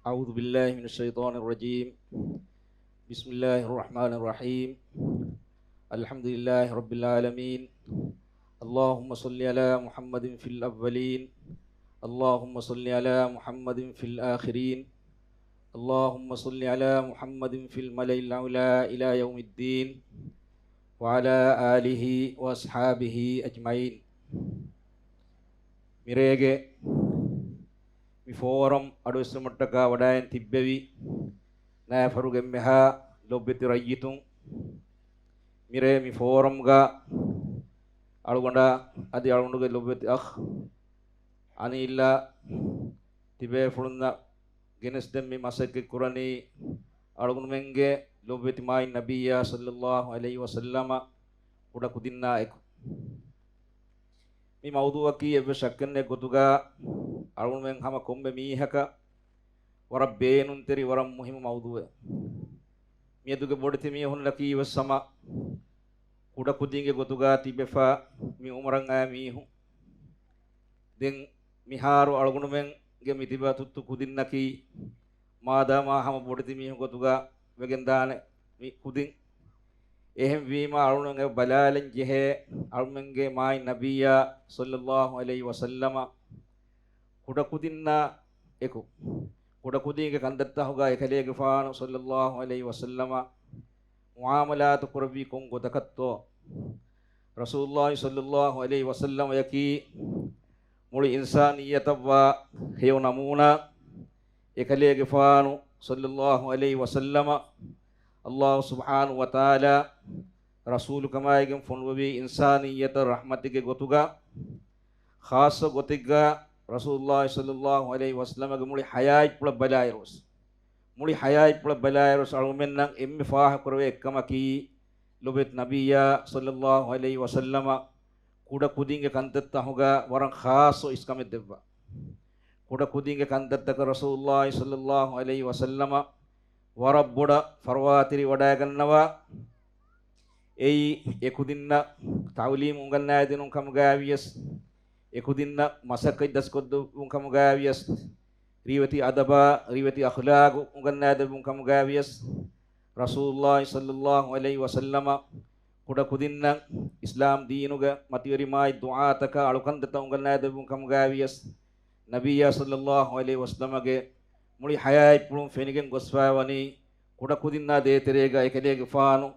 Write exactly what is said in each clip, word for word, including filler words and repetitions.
أعوذ بالله من الشيطان الرجيم. بسم الله الرحمن الرحيم. الحمد لله رب العالمين. اللهم صل على محمد في الأولين. اللهم صل على محمد في الآخرين. اللهم صل على محمد في الملأ الأعلى إلى يوم الدين. وعلى آله وأصحابه أجمعين. މިރޭގެ މި ފޯރަމް އަޑުއެއްސުމަށްޓަކާ ވަޑައިން ތިއްބެވި ނާފަރުގެ އެންމެހާ ލޮބުވެތި ރައްޔިތުން، މިރޭ މި ފޯރަމްގަ އަޅުގަނޑާ އަދި އަޅުގަނޑުގެ ލޮބުވެތި އަޚް އަނީލްއާ ތިބޭފުޅުންނަށް ގެނެސްދެން މި މަސައްކަތް ކުރަނީ އަޅުގަނޑުމެންގެ ލޮބުވެތި މާތް ނަބިއްޔާ ޞައްލައްލާހު ޢަލައިހި ވަސައްލަމަ ކުޑަކުދިންނާ އެކު. މި މައުޟޫޢަކީ އެއްވެސް ޝައްކެއް ނެތް ގޮތުގަ އަޅުގަނޑުމެން ހަމަ ކޮންމެ މީހަކަށް ވަރަށް ބޭނުންތެރި، ވަރަށް މުހިއްމު މައުޟޫޢެއް. މިއަދުގެ ބޮޑެތި މީހުންނަކީ ވެސް ހަމަ ކުޑަކުދިންގެ ގޮތުގަ ތިބެފަ މި އުމުރަށް އައި މީހުން. ދެން މިހާރު އަޅުގަނޑުމެންގެ މި ތިބަ ތުއްތު ކުދިންނަކީ މާދާމާ ހަމަ ބޮޑެތި މީހުން ގޮތުގަ ވެގެންދާނެ މި ކުދިން. އެހެންވީމަ އަޅުގަނޑުމެން އެ ބަލާލަން ޖެހޭ އަޅުގަނޑުމެންގެ މާތް ނަބިއްޔާ ޞައްލައްލާހު ޢަލައިހި ވަސައްލަމަ ކުޑަކުދިންނާ އެކު، ކުޑަކުދީގެ ކަންތައްތަކުގަ އެކަލޭގެފާނު ޞައްލައްލާހު ޢަލައިހި ވަސައްލަމަ މުޢާމަލާތު ކުރެއްވީ ކޮން ގޮތަކަށްތޯ؟ ރަސޫލުއްލާހި ޞައްލައްލާހު ޢަލައިހި ވަސައްލަމަޔަކީ މުޅި އިންސާނިއްޔަތަށްވާ ހެޔޮ ނަމޫނާ. އެކަލޭގެފާނު ޞައްލައްލާހު ޢަލައިހި ވަސައްލަމަ އައްލާހު ސުބްޙާނަހު ވަތަޢާލާ ރަސޫލުކަމާއިގެން ފޮނުވެވީ އިންސާނިއްޔަތަށް ރަޙްމަތެއްގެ ގޮތުގަ. ޚާއްޞަ ގޮތެއްގަ ރަސޫލުއްލާހި ޞައްލައްލާހު ޢަލައިހި ވަސައްލަމަގެ މުޅި ޙަޔާތްޕުޅަށް ބަލާއިރުވެސް، މުޅި ޙަޔާތްޕުޅަށް ބަލާއިރުވެސް އަޅުގަނޑުމެންނަށް އެންމެ ފާހަގަކުރެވޭ އެއްކަމަކީ، ލޮބުވެތި ނަބިއްޔާ ޞައްލައްލާހު ޢަލައިހި ވަސައްލަމަ ކުޑަކުދިންގެ ކަންތައްތަކުގަ ވަރަށް ޚާއްޞަ އިސްކަމެއް ދެއްވާ. ކުޑަކުދިންގެ ކަންތައްތަކަށް ރަސޫލުއްލާހި ޞައްލައްލާހު ޢަލައިހި ވަސައްލަމަ ވަރަށް ބޮޑަށް ފަރުވާތެރިވަޑައިގަންނަވާ. އެއީ އެކުދިންނަށް ތަޢުލީމު އުނގަންނައިދިނުން ކަމުގައިވިޔަސް، އެކުދިންނަށް މަސައްކަތް ދަސްކޮށްދެއްވުން ކަމުގައިވިޔަސް، ރިވެތި އަދަބާ، ރިވެތި އަޚްލާގު އުނގަންނައިދެއްވުން ކަމުގައިވިޔަސް، ރަސޫލުއްލާހި ޞައްލައްލާހު ޢަލައިހި ވަސައްލަމަ ކުޑަކުދިންނަށް އިސްލާމް ދީނުގެ މަތިވެރި މާތް ދުޢާތަކާ އަޅުކަންތައްތައް އުނގަންނައިދެއްވުން ކަމުގައިވިޔަސް، ނަބިއްޔާ ޞައްލައްލާހު ޢަލައިހި ވަސައްލަމަގެ މުޅި ޙަޔާތްޕުޅުން ފެނިގެން ގޮސްފައިވަނީ ކުޑަކުދިންނާ ދޭތެރޭގަ އެކަލޭގެފާނު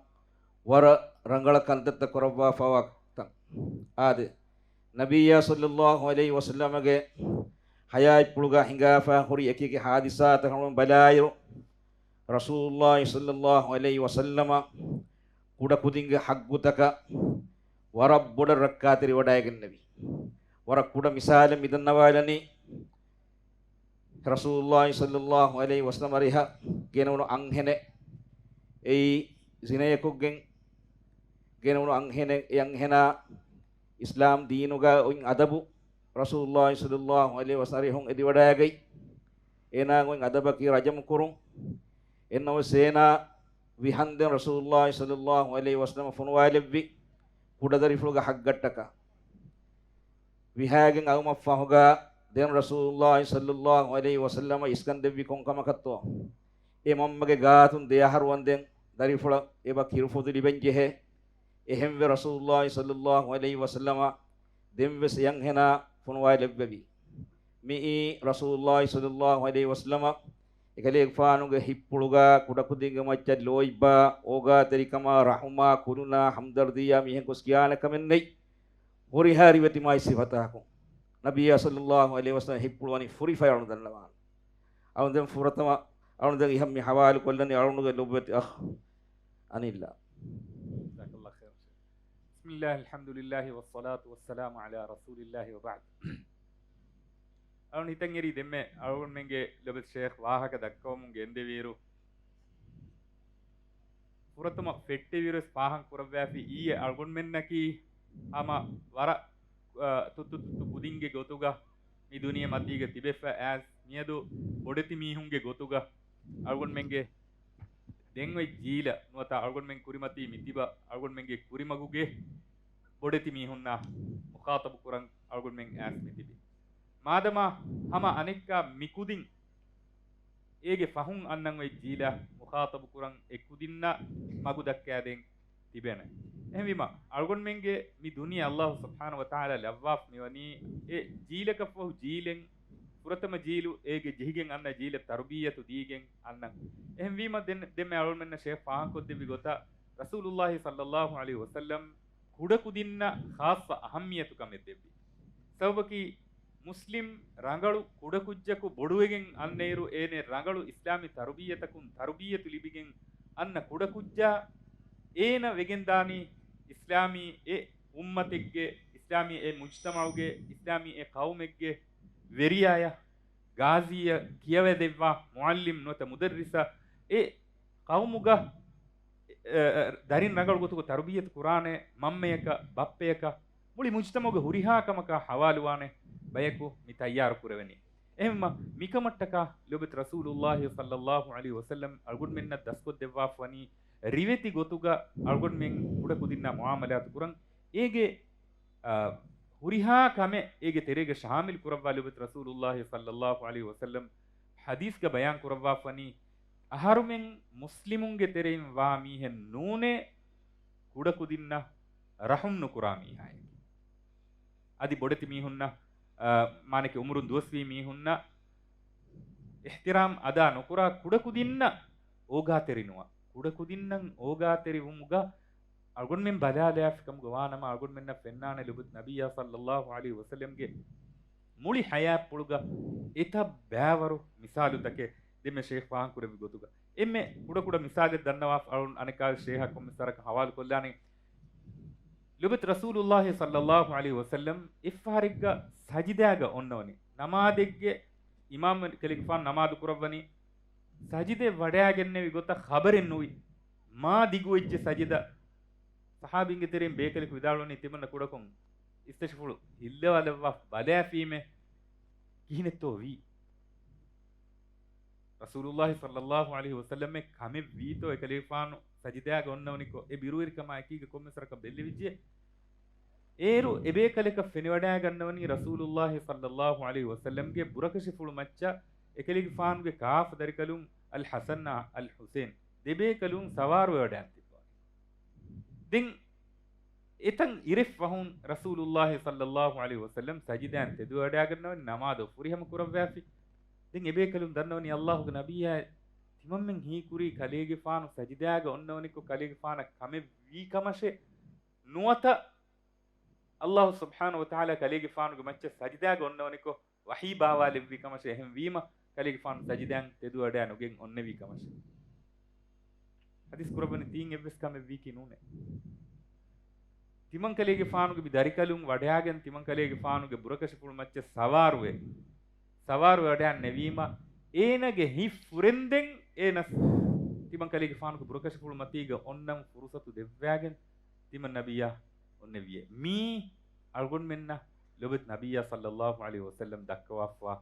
ވަރަށް ރަނގަޅަށް ކަންތައްތައް ކުރައްވާފައިވާ ތަން. އާދެ، ނަބިއްޔާ ޞައްލައްލާހު ޢަލައިހި ވަސައްލަމަގެ ޙަޔާތްޕުޅުގަ ހިނގާފަ ހުރި އެކިއެކި ޙާދިސާތައް ހަމަ ބަލާއިރު، ރަސޫލުއްލާހި ޞައްލައްލާހު ޢަލައިހި ވަސައްލަމަ ކުޑަކުދިންގެ ޙައްޤުތަކަށް ވަރަށް ބޮޑަށް ރައްކާތެރިވަޑައިގެންނެވި. ވަރަށް ކުޑަ މިސާލެއް މިދަންނަވާލަނީ، ރަސޫލުއްލާހި ޞައްލައްލާހު ޢަލައިހި ވަސައްލަމަ އަރިހަށް ގެނެވުނު އަންހެނެއް، އެއީ ޒިނަޔަކުގެން ގެނެވުނު އަންހެނެއް، އެ އަންހެނާ އިސްލާމް ދީނުގަ އޮތް އަދަބު ރަސޫލުއްލާހި ޞައްލައްލާހު ޢަލައިހި ވަސައްލަމަ އަރިހުން އެދިވަޑައިގަތް، އޭނާ އޮތް އަދަބަކީ ރަޖަމު ކުރުން. އެންނަވެސް އޭނާ ވިހަންދެން ރަސޫލުއްލާހި ޞައްލައްލާހު ޢަލައިހި ވަސައްލަމަ ފޮނުވާލެއްވި ކުޑަދަރިފުޅުގެ ޙައްޤަށްޓަކާ. ވިހައިގެން އައުމަށްފަހުގަ ދެން ރަސޫލުއްލާހި ޞައްލައްލާހު ޢަލައިހި ވަސައްލަމަ އިސްކަން ދެއްވި ކޮންކަމަކަށްތޯ؟ އެ މަންމަގެ ގާތުން ދެ އަހަރު ވަންދެން ދަރިފުޅަށް އެބަ ކިރުފޮދު ލިބެން ޖެހޭ. އެހެންވެ ރަސޫލުއްލާހި ޞައްލައްލާހު ޢަލައިހި ވަސައްލަމަ ދެންވެސް އެ އަންހެނާ ފޮނުވާލެއްވެވި. މިއީ ރަސޫލުއްލާހި ޞައްލައްލާހު ޢަލައިހި ވަސައްލަމަ އެކަލޭގެފާނުގެ ހިތްޕުޅުގަ ކުޑަކުދިންގެ މައްޗަށް ލޯތްބާ، އޯގާތެރިކަމާ، ރަޙުމާ، ކުރުނާ، ހަމްދަރްދީއާ މިހެން ގޮސް ކިޔާނެ ކަމެއް ނެތް. ހުރިހާ ރިވެތި މާތް ސިފަތަކުން ނަބިއްޔާ ޞައްލައްލާހު ޢަލައިހި ވަސައްލަމަ ހިތްޕުޅުވަނީ ފުރިފައި އަޅުން ދަންނަވާނެ. އަޅުން ދެން ފުރަތަމަ، އަޅުން ދެން އިހަށް މި ޙަވާލު ކޮށްލަނީ އަޅުނުގެ ލޮބުވެތި އަޚް އަނިލްއާ. ޖަޒާކަﷲ ޚައިރަން. بسم الله، الحمد لله، والصلاة والسلام على رسول الله، وبعد. އަޅުން ހިތަށް އެރީ ދެންމެ އަޅުގަނޑުމެންގެ ލޮބުވެތި ޝޭޚް ވާހަކަ ދައްކަވަމުން ގެންދެވިއިރު، ފުރަތަމަ ފެއްޓެވިއިރުވެސް ފާހަގަ ކުރައްވާފި އިއްޔެ އަޅުގަނޑުމެންނަކީ ހަމަ ވަރަށް، އަ، ތުއްތު ތުއްތު ކުދިންގެ ގޮތުގަ މި ދުނިޔެ މަތީގަ ތިބެފަ އައިސް، މިއަދު ބޮޑެތި މީހުންގެ ގޮތުގަ އަޅުގަނޑުމެންގެ ދެން އޮތް ޖީލަށް ނުވަތަ އަޅުގަނޑުމެން ކުރިމަތީ މިތިބަ އަޅުގަނޑުމެންގެ ކުރިމަގުގެ ބޮޑެތި މީހުންނާ މުޚާޠަބު ކުރަން އަޅުގަނޑުމެން އައިސް މިތިބީ. މާދަމާ ހަމަ އަނެއްކާ މިކުދިން އޭގެ ފަހުން އަންނަން އޮތް ޖީލަށް މުޚާޠަބު ކުރަން އެ ކުދިންނަށް މަގު ދައްކާދޭން ތިބޭނެ. އެހެންވީމަ، އަޅުގަނޑުމެންގެ މި ދުނިޔެ އައްލާހު ސުބްޙާނަހު ވަ ތަޢާލާ ލައްވާފަ މިވަނީ އެ ޖީލަކަށްފަހު ޖީލެއް، ފުރަތަމަ ޖީލު އޭގެ ޖެހިގެން އަންނަ ޖީލަށް ތަރުބިއްޔަތު ދީގެން އަންނަން. އެހެންވީމަ، ދެން، ދެންމެ އަޅުގަނޑުމެންނަށް ޝޭޚް ފާހަގަކޮށްދެއްވި ގޮތަށް، ރަސޫލުއްލާހި ޞައްލައްލާހު ޢަލައިހި ވަސައްލަމް ކުޑަކުދިންނަށް ޚާއްޞަ އަހައްމިޔަތުކަމެއް ދެއްވި. ސަބަބަކީ، މުސްލިމް ރަނގަޅު ކުޑަކުއްޖަކު ބޮޑުވެގެން އަންނައިރު، އޭނަ ރަނގަޅު އިސްލާމީ ތަރުބިއްޔަތަކުން ތަރުބިއްޔަތު ލިބިގެން އަންނަ ކުޑަކުއްޖާ، އޭނަ ވެގެންދާނީ އިސްލާމީ އެ އުއްމަތެއްގެ، އިސްލާމީ އެ މުޖްތަމަޢުގެ، އިސްލާމީ އެ ޤައުމެއްގެ ވެރިޔާޔަށް، ޤާޟީއަށް، ކިޔަވައިދެއްވާ މުޢައްލިމް ނުވަތަ މުދައްރިސަށް، އެ ޤައުމުގަ، އެ، އެ، ދަރިން ރަނގަޅު ގޮތުގަ ތަރުބިއްޔަތު ކުރާނެ މަންމަޔަކަށް، ބައްޕަޔަކަށް، މުޅި މުޖްތަމަޢުގެ ހުރިހާ ކަމަކަށް ޙަވާލުވާނެ ބަޔަކު މި ތައްޔާރު ކުރެވެނީ. އެހެންވީމަ، މިކަމަށްޓަކާ ލޮބެތި ރަސޫލުއްލާހި ޞައްލައްލާހު ޢަލައިހި ވަސައްލަމް އަޅުގަނޑުމެންނަށް ދަސްކޮށްދެއްވާފަ ވަނީ ރިވެތި ގޮތުގަ އަޅުގަނޑުމެން ކުޑަކުދިންނާ މުޢާމަލާތު ކުރަން. އޭގެ، އާ، ހުރިހާ ކަމެއް އޭގެ ތެރޭގަ ޝާމިލް ކުރައްވާ ލޮބެތި ރަސޫލުއްލާހި ޞައްލައްލާހު ޢަލައިހި ވަސައްލަމް ޙަދީޘްގަ ބަޔާން ކުރައްވާފަ ވަނީ، އަހަރުމެން މުސްލިމުންގެ ތެރެއިން ވާ މީހެއް ނޫނޭ، ކުޑަކުދިންނަށް ރަޙުމް ނުކުރާ މީހާއެކޭ. އަދި ބޮޑެތި މީހުންނަށް، އާ، މާނައަކީ އުމުރުން ދުވަސްވީ މީހުންނަށް އިޙްތިރާމް އަދާ ނުކުރާ، ކުޑަކުދިންނަށް އޯގާތެރި ނުވާ. ކުޑަކުދިންނަށް އޯގާތެރި ވުމުގަ އަޅުގަނޑުމެން ބަލާލާފި ކަމުގަ ވާނަމަ، އަޅުގަނޑުމެންނަށް ފެންނާނެ ލޮބު ނަބިއްޔާ ޞައްލައްލާހު ޢަލައިހި ވަސައްލަމްގެ މުޅި ޙަޔާތްޕުޅުގަ އެތައް ބައިވަރު މިސާލުތަކެއް ދެންމެ ޝޭޚް ފާހަގަކުރެއްވި ގޮތުގަ. އެންމެ ކުޑަކުޑަ މިސާލެއް ދަންނަވާފަ އަޅުން އަނެއްކާވެސް ޝޭޚަށް ކޮންމެސް ވަރަކަށް ޙަވާލުކޮށްލާނީ. ލޮބެތި ރަސޫލުއްލާހި ޞައްލައްލާހު ޢަލައިހި ވަސައްލަމް އެއްފަހަރެއްގަ ސަޖިދާގަ އޮންނަވަނީ. ނަމާދެއްގެ އިމާމް ކަލޭގެފާނު ނަމާދު ކުރައްވަނީ. ސަޖިދައަށް ވަޑައިގެންނެވި ގޮތަށް ޚަބަރެއް ނުވި. މާ ދިގުވެއްޖެ ސަޖިދަ. ޞަޙާބީންގެ ތެރެއިން ބޭކަލަކު ވިދާޅުވަނީ ތިމަންނަ ކުޑަކޮށް އިސްތަށިފުޅު ހިއްލަވާލައްވާ ބަލާފީމޭ ކިހިނެއްތޯ ވީ؟ ރަސޫލުއްލާހި ޞައްލައްލާހު ޢަލައިހި ވަސައްލަމް ކަމެއް ވީތޯ އެކަލޭގެފާނު ސަޖިދާގަ އޮންނަވަނިކޮށް އެ ބިރުވެރިކަމާ އެކީގަ ކޮންމެސް ވަރަކަށް ބެއްލެވިއްޖެ؟ އޭރު އެބޭކަލަކަށް ފެނިވަޑައިގަންނަވަނީ ރަސޫލުއްލާހި ޞައްލައްލާހު ޢަލައިހި ވަސައްލަމްގެ ބުރަކަށިފުޅު މައްޗަށް އެކަލޭގެފާނުގެ ކާފަ ދަރިކަލުން އަލް ޙަސަން އަލް ޙުސައިން ދެބޭކަލުން ސަވާރުވެވަޑައިގަންނަވަނީ. ދެން އެތަން އިރެއް ފަހުން ރަސޫލުއްލާހި ޞައްލައްލާހު ޢަލައިހި ވަސައްލަމް ސަޖިދާއިން ތެދުވެވަޑައިގަންނަވަނީ ނަމާދު ފުރިހަމަ ކުރައްވާފި. ދެން އެބޭކަލުން ދަންނަވަނީ އައްލާހުގެ ނަބިއްޔާ ތިމަންމެން ހީކުރީ ކަލޭގެފާނު ސަޖިދާގަ އޮންނަވަނިކޮށް ކަލޭގެފާނަށް ކަމެއް ވީ ކަމަށޭ ނުވަތަ އައްލާހު ސުބްޙާނަހު ވަތަޢާލާ ކަލޭގެފާނުގެ މައްޗަށް ސަޖިދާގަ އޮންނަވަނިކޮށް ވަޙީ ބާވާލެއްވި ކަމަށޭ އެހެން ވީމަ ކަލޭގެފާނު ސަޖިދާއިން ތެދުވަޑައި ނުގެން އޮންނެވީ ކަމަށޭ. ޙަދީޘް ކުރައްވަނީ ތީން އެއްވެސް ކަމެއް ވީކީ ނޫނޭ. ތިމަން ކަލޭގެފާނުގެ މި ދަރިކަލުން ވަޑައިގެން ތިމަން ކަލޭގެފާނުގެ ބުރަކަށިފުޅު މައްޗަށް ސަވާރުވެ، ސަވާރުވެ ވަޑައިގެންނެވީމަ އޭނަގެ ހިތް ފުރެންދެން އޭނަސް ތިމަން ކަލޭގެފާނުގެ ބުރަކަށިފުޅު މަތީގަ އޮންނަން ފުރުޞަތު ދެއްވާގެން ތިމަން ނަބިއްޔާ އޮންނެވިޔޭ. މީ އަޅުގަނޑުމެންނަށް ލޮބެތި ނަބިއްޔާ ޞައްލައްލާހު ޢަލައިހި ވަސައްލަމް ދައްކަވާފަވާ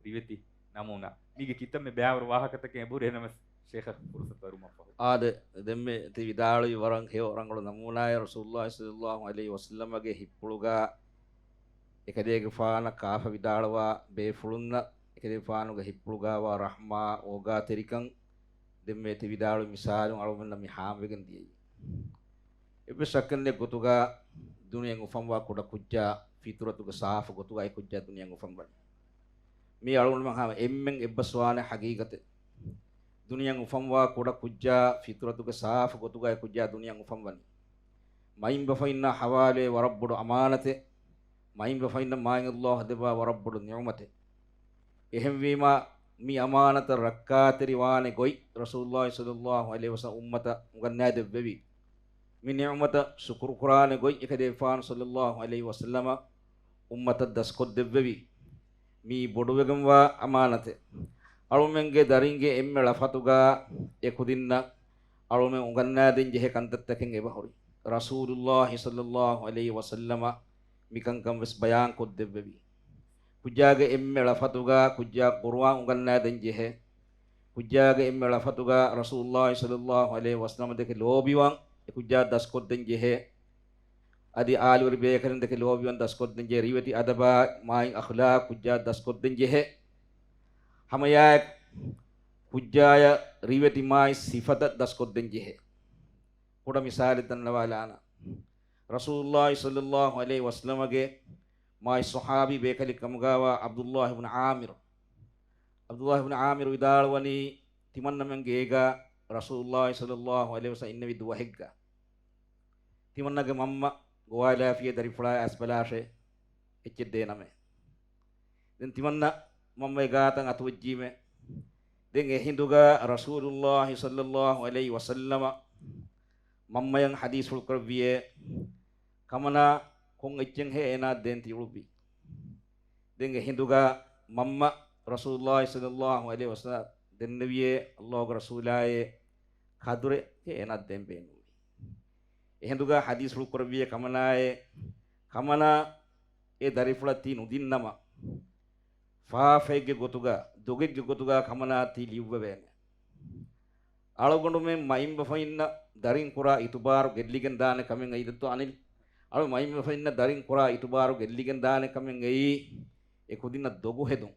ރިވެތި ނަމޫނާ. މީގެ ކިތަންމެ ބައިވަރު ވާހަކަތަކެއް އެބަހުރި އެނަމަސް ޝޭޚަށް ފުރުޞަތު އަރުމަށްފަހު. އާދެ، ދެންމެ ތި ވިދާޅުވި ވަރަށް ހެޔޮ ރަނގަޅު ނަމޫނާއެއް ރަސޫލުއްލާހި ޞައްލައްލާހު ޢަލައިހި ވަސައްލަމަގެ ހިތްޕުޅުގަ އެކަލޭގެފާނަށް ކާފަ ވިދާޅުވާ ބޭފުޅުންނަށް އެކަލޭގެފާނުގެ ހިތްޕުޅުގައިވާ ރަޙްމާ އޯގާތެރިކަން ދެންމެ ތި ވިދާޅުވި މިސާލުން އަޅުގަނޑަށް މި ހާމަވެގެން ދިޔައީ. އެއްވެސް ޝައްކެއް ނެތް ގޮތުގަ ދުނިޔެއަށް އުފަންވާ ކުޑަ ކުއްޖާ ފިޠުރަތުގެ ސާފު ގޮތުގައި ކުއްޖާ ދުނިޔެއަށް އުފަންވަނީ. މީ އަޅުގަނޑުމެން ހަމަ އެންމެން އެއްބަސްވާނެ ހަގީގަތެއް. ދުނިޔެއަށް އުފަންވާ ކުޑަ ކުއްޖާ ފިޠުރަތުގެ ސާފު ގޮތުގައި ކުއްޖާ ދުނިޔެއަށް އުފަންވަނީ. މައިންބަފައިންނާ ހަވާލުވި ވަރަށް ބޮޑު އަމާނަތެއް. މައިންބަފައިންނަށް މާތް އައްލާހު ދެއްވާ ވަރަށް ބޮޑު ނިޢުމަތެއް. އެހެންވީމާ، މި އަމާނަތަށް ރައްކާތެރިވާނެ ގޮތް ރަސޫލުއްލާހި ޞައްލައްލާހު ޢަލައިހި ވަސައްލަމް އުއްމަތަށް އުނގަންނާދެއްވެވި. މި ނިޢުމަތަށް ޝުކުރުކުރާނެ ގޮތް އެކަލޭގެފާނު ޞައްލައްލާހު ޢަލައިހި ވަސައްލަމަ އުއްމަތަށް ދަސްކޮށްދެއްވެވި. މީ ބޮޑުވެގެންވާ އަމާނަތެއް. އަޅުމެންގެ ދަރިންގެ އެންމެ ޅަފަތުގަ އެކުދިންނަށް އަޅުމެން އުނގަންނާދޭން ޖެހޭ ކަންތައްތަކެއް އެބަހުރި. ރަސޫލުއްލާހި ޞައްލައްލާހު ޢަލައިހި ވަސައްލަމަ މިކަންކަން ވެސް ބަޔާންކޮށްދެއްވެވި. ކުއްޖާގެ އެންމެ ޅަފަތުގަ ކުއްޖާ ޤުރުއާން އުނގަންނާދޭން ޖެހޭ. ކުއްޖާގެ އެންމެ ޅަފަތުގަ ރަސޫލުއްލާހި ޞައްލައްލާހު ޢަލައިހި ވަސައްލަމަ ދެކެ ލޯބިވާން އެ ކުއްޖާ ދަސްކޮށްދޭން ޖެހޭ. އަދި އާލުވެރި ބޭކަލުން ދެކެ ލޯބިވާން ދަސްކޮށްދޭން ޖެހޭ. ރިވެތި އަދަބާ މާތް އަޚްލާޤް ކުއްޖާ ދަސްކޮށްދޭން ޖެހޭ. ހަމައެއާއެކު ކުއްޖާޔަށް ރިވެތި މާތް ސިފަތައް ދަސްކޮށްދޭން ޖެހޭ. ކުޑަ މިސާލެއް ދަންނަވާލާނަން. ރަސޫލުﷲ ޞައްލަﷲ ޢަލައިހި ވަސައްލަމަގެ މާތް ޞަޙާބީ ބޭކަލެއް ކަމުގާވާ ޢަބްދުﷲ ބިން ޢާމިރު. ޢަބްދުﷲ ބިން ޢާމިރު ވިދާޅުވަނީ، ތިމަންނަމެންގެ އޭގާ ރަސޫލުﷲ ޞައްލަﷲ ޢަލައިހި ވަސައްލަމަ އިންނެވި ދުވަހެއްގަ. ތިމަންނަގެ މަންމަ ގޮވާލާފިޔޭ ދަރިފުޅާ އައިސްބަލާށޭ، އެއްޗެއް ދޭނަމޭ. ދެން ތިމަންނަ މަންމަގެ ގާތަށް އަތުވެއްޖީމޭ. ދެން އެހިނދުގަ ރަސޫލުﷲ ޞައްލަﷲ ޢަލައިހި ވަސައްލަމަ މަންމަޔަށް ޙަދީޘްފުޅު ކުރެއްވިޔޭ، ކަމަނާ ކޮން އެއްޗެއްހޭ އޭނާ ދޭން ތިއުޅުއްވީ؟ ދެން އެހިނދުގަ މަންމަ ރަސޫލުﷲ ޞައްލަﷲ ޢަލައިހި ވަސައްލަމަ ދެންނެވިޔޭ، ﷲގެ ރަސޫލާއޭ، ކަދުރެއް އޭނާ ދޭން ބޭނުންވީ. އެހިނދުގަ ޙަދީޘްފުޅު ކުރެއްވިޔޭ ކަމަނާއޭ، ކަމަނާ އެ ދަރިފުޅަށް ތި ނުދިންނަމަ، ފާފައެއްގެ ގޮތުގަ، ދޮގެއްގެ ގޮތުގަ ކަމަނާ ތި ލިޔުއްވެވޭނެ. އަޅުގަނޑުމެން މައިންބަފައިންނަށް ދަރިން ކުރާ އިތުބާރު ގެއްލިގެން ދާނެ ކަމެއް އައި ދައްތޯ އަނިލް؟ އަޅު މައިންބަފައިންނަށް ދަރިން ކުރާ އިތުބާރު ގެއްލިގެން ދާނެ ކަމެއް އެއީ، އެ ކުދިންނަށް ދޮގު ހެދުން.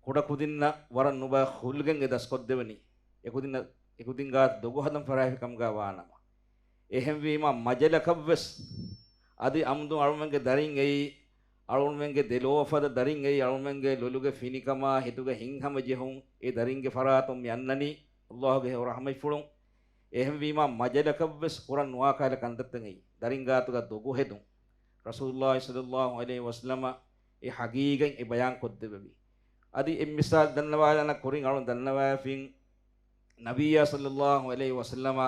ކުޑަ ކުދިންނަށް ވަރަށް ނުބައި ޚުލްގެން އެ ދަސްކޮށްދެވެނީ. އެ ކުދިންނަށް، އެ ކުދިން ގާތު ދޮގު ހަދަން ފަރާތް ކަމުގަ ވާނަމަ. އެހެންވީމަ މަޖަލަކަށްވެސް އަދި އަމްދު އަޅުމެންގެ ދަރިން އެއީ، އަޅުމެންގެ ދެލޯފަދަ ދަރިން އެއީ، އަޅުމެންގެ ލޮލުގެ ފިނިކަމާ ހިތުގެ ހިތްހަމަޖެހުން އެ ދަރިންގެ ފަރާތުން މި އަންނަނީ، ﷲގެ ހެޔޮ ރަޙްމަތްފުޅުން. އެހެންވީމަ މަޖަލަކަށްވެސް ކުރަން ނުވާ ކަހަލަ ކަންތައްތައް އެއީ. ދަރިން ގާތުގަ ދޮގު ހެދުން. ރަސޫލުﷲ ޞައްލަﷲ ޢަލައިހި ވަސައްލަމަ އެ ޙަޤީޤަތް އެ ބަޔާން ކޮށްދެއްވެވި. އަދި އެއް މިސާލް ދަންނަވާލާނަން. ކުރިން އަޅުން ދަންނަވައިފިން، ނަބިއްޔާ ޞައްލަﷲ ޢަލައިހި ވަސައްލަމަ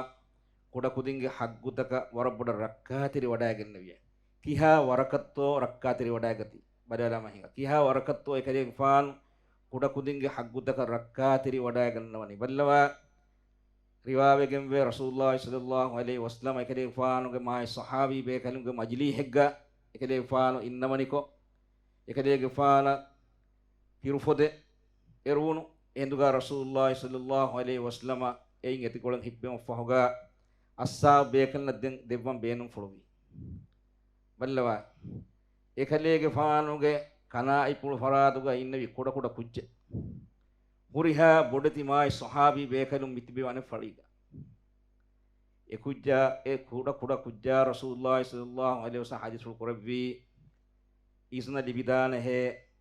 ކުޑަކުދިންގެ ޙައްޤުތަކަށް ވަރަށް ބޮޑަށް ރައްކާތެރިވަޑައިގެންނެވިޔޭ. ކިހާ ވަރަކަށްތޯ ރައްކާތެރިވަޑައިގަތީ؟ ބަލާލާމަ ހިނގާ. ކިހާ ވަރަކަށްތޯ އެކަލޭގެފާނު ކުޑަކުދިންގެ ޙައްޤުތަކަށް ރައްކާތެރިވަޑައިގަންނަވަނީ؟ ބައްލަވާ، ރިވާވެގެންވޭ، ރަސޫލުﷲ ޞައްލަﷲ ޢަލައިހި ވަސައްލަމަ އެކަލޭގެފާނުގެ މާތް ޞަޙާބީ ބޭކަލުންގެ މަޖިލީހެއްގަ އެކަލޭގެފާނު އިންނަވަނިކޮށް، އެކަލޭގެފާނަށް ކިރުފޮދެއް އެރުވުނު. އެހިނދުގަ ރަސޫލުﷲ ޞައްލަﷲ ޢަލައިހި ވަސައްލަމަ އެއިން އެތިކޮޅުން ހިއްޕެވުމަށްފަހުގަ އައްސާބު ބޭކަލުންނަށް ދެން ދެއްވަން ބޭނުންފުޅުވި. ބައްލަވާ، އެކަލޭގެފާނުގެ ކަނާތްޕުޅު ފަރާތުގަ އިންނެވި ކުޑަކުޑަ ކުއްޖެއް. ހުރިހާ ބޮޑެތި މާތް ޞަޙާބީ ބޭކަލުން މިތިބެވި އަނެއް ފަޅީގަ. އެ ކުއްޖާ، އެ ކުޑަ ކުޑަ ކުއްޖާ ރަސޫލުﷲ ޞައްލަﷲ ޢަލައިހި ވަސައްލަމަ ޙަދީޘްފުޅު ކުރެއްވީ، އިޒުނަ ލިބިދާނެހޭ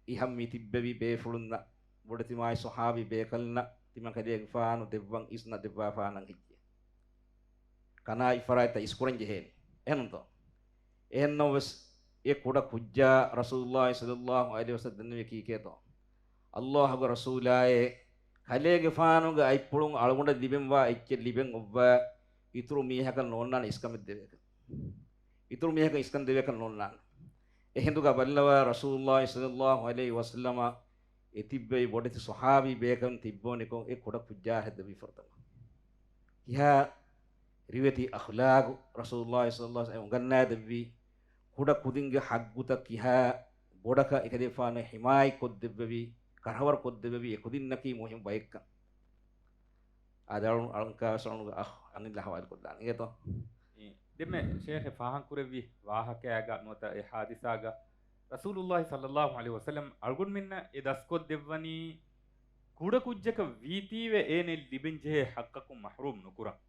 އިހަށް މިތިއްބެވި ބޭފުޅުންނަށް، ބޮޑެތި މާތް ޞަޙާބީ ބޭކަލުންނަށް ތިމަން ކަލޭގެފާނު ދެއްވަން އިޒުނަ ދެއްވާފާނަން ހެއްޔޭ؟ ކަނާތް ފަރާތްތައް އިސްކުރަން ޖެހޭނެ. އެހެންތޯ؟ އެހެންނަމަވެސް، އެ ކުޑަ ކުއްޖާ ރަސޫލުﷲ ޞައްލަﷲ ޢަލައިހި ވަސައްލަމަ ދެންނެވި ކީކޭތޯ؟ ﷲގެ ރަސޫލާއޭ، ކަލޭގެފާނުގެ އަތްޕުޅުން އަޅުގަނޑަށް ލިބެންވާ އެއްޗެއް ލިބެން އޮއްވާ، އިތުރު މީހަކަށް ނޯންނާނެ އިސްކަމެއް ދެވޭކަށް. އިތުރު މީހަކަށް އިސްކަން ދެވޭކަށް ނޯންނާނެ. އެހިނދުގަ ބައްލަވާ، ރަސޫލުﷲ ޞައްލަﷲ ޢަލައިހި ވަސައްލަމަ އެ ތިއްބެވި ބޮޑެތި ޞަޙާބީ ބޭކަލުން ތިއްބެވުނިކޮށް އެ ކުޑަ ކުއްޖާ ހެއްދެވީ ފުރަތަމަ. ކިހާ ރިވެތި އަޚްލާގު ރަސޫލުﷲ ޞައްލަﷲ ޢަލައިހި ވަސައްލަމަ އެ އުނގަންނާދެއްވީ، ކުޑަ ކުދިންގެ ޙައްޤުތައް ކިހާ ބޮޑަކަށް އެކަލޭގެފާނު ޙިމާޔަތްކޮށްދެއްވެވީ، ކަރަވަރުކޮށްދެއްވެވީ، އެ ކުދިންނަކީ މުހިންމު ބައެއްކަން. އާދެ، އަޅު، އަޅުން ކާވެސް އަޅުންގެ އަޚް އަނިލް އަޙްވާލު ކޮށްލާނެ އިނގޭތޯ؟ އެ، ދެންމެ ޝޭޚެ ފާހަގަކުރެއްވި ވާހަކައިގަ ނުވަތަ އެ ޙާދިސާގަ ރަސޫލުﷲ ޞައްލަﷲ ޢަލައިހި ވަސައްލަމަ އަޅުގަނޑުމެންނަށް އެ ދަސްކޮށްދެއްވަނީ ކުޑަކުއްޖަކަށް ވީތީވެ އޭނައަށް ލިބެންޖެހޭ ޙައްޤަކުން މަޙްރޫމް ނުކުރަން.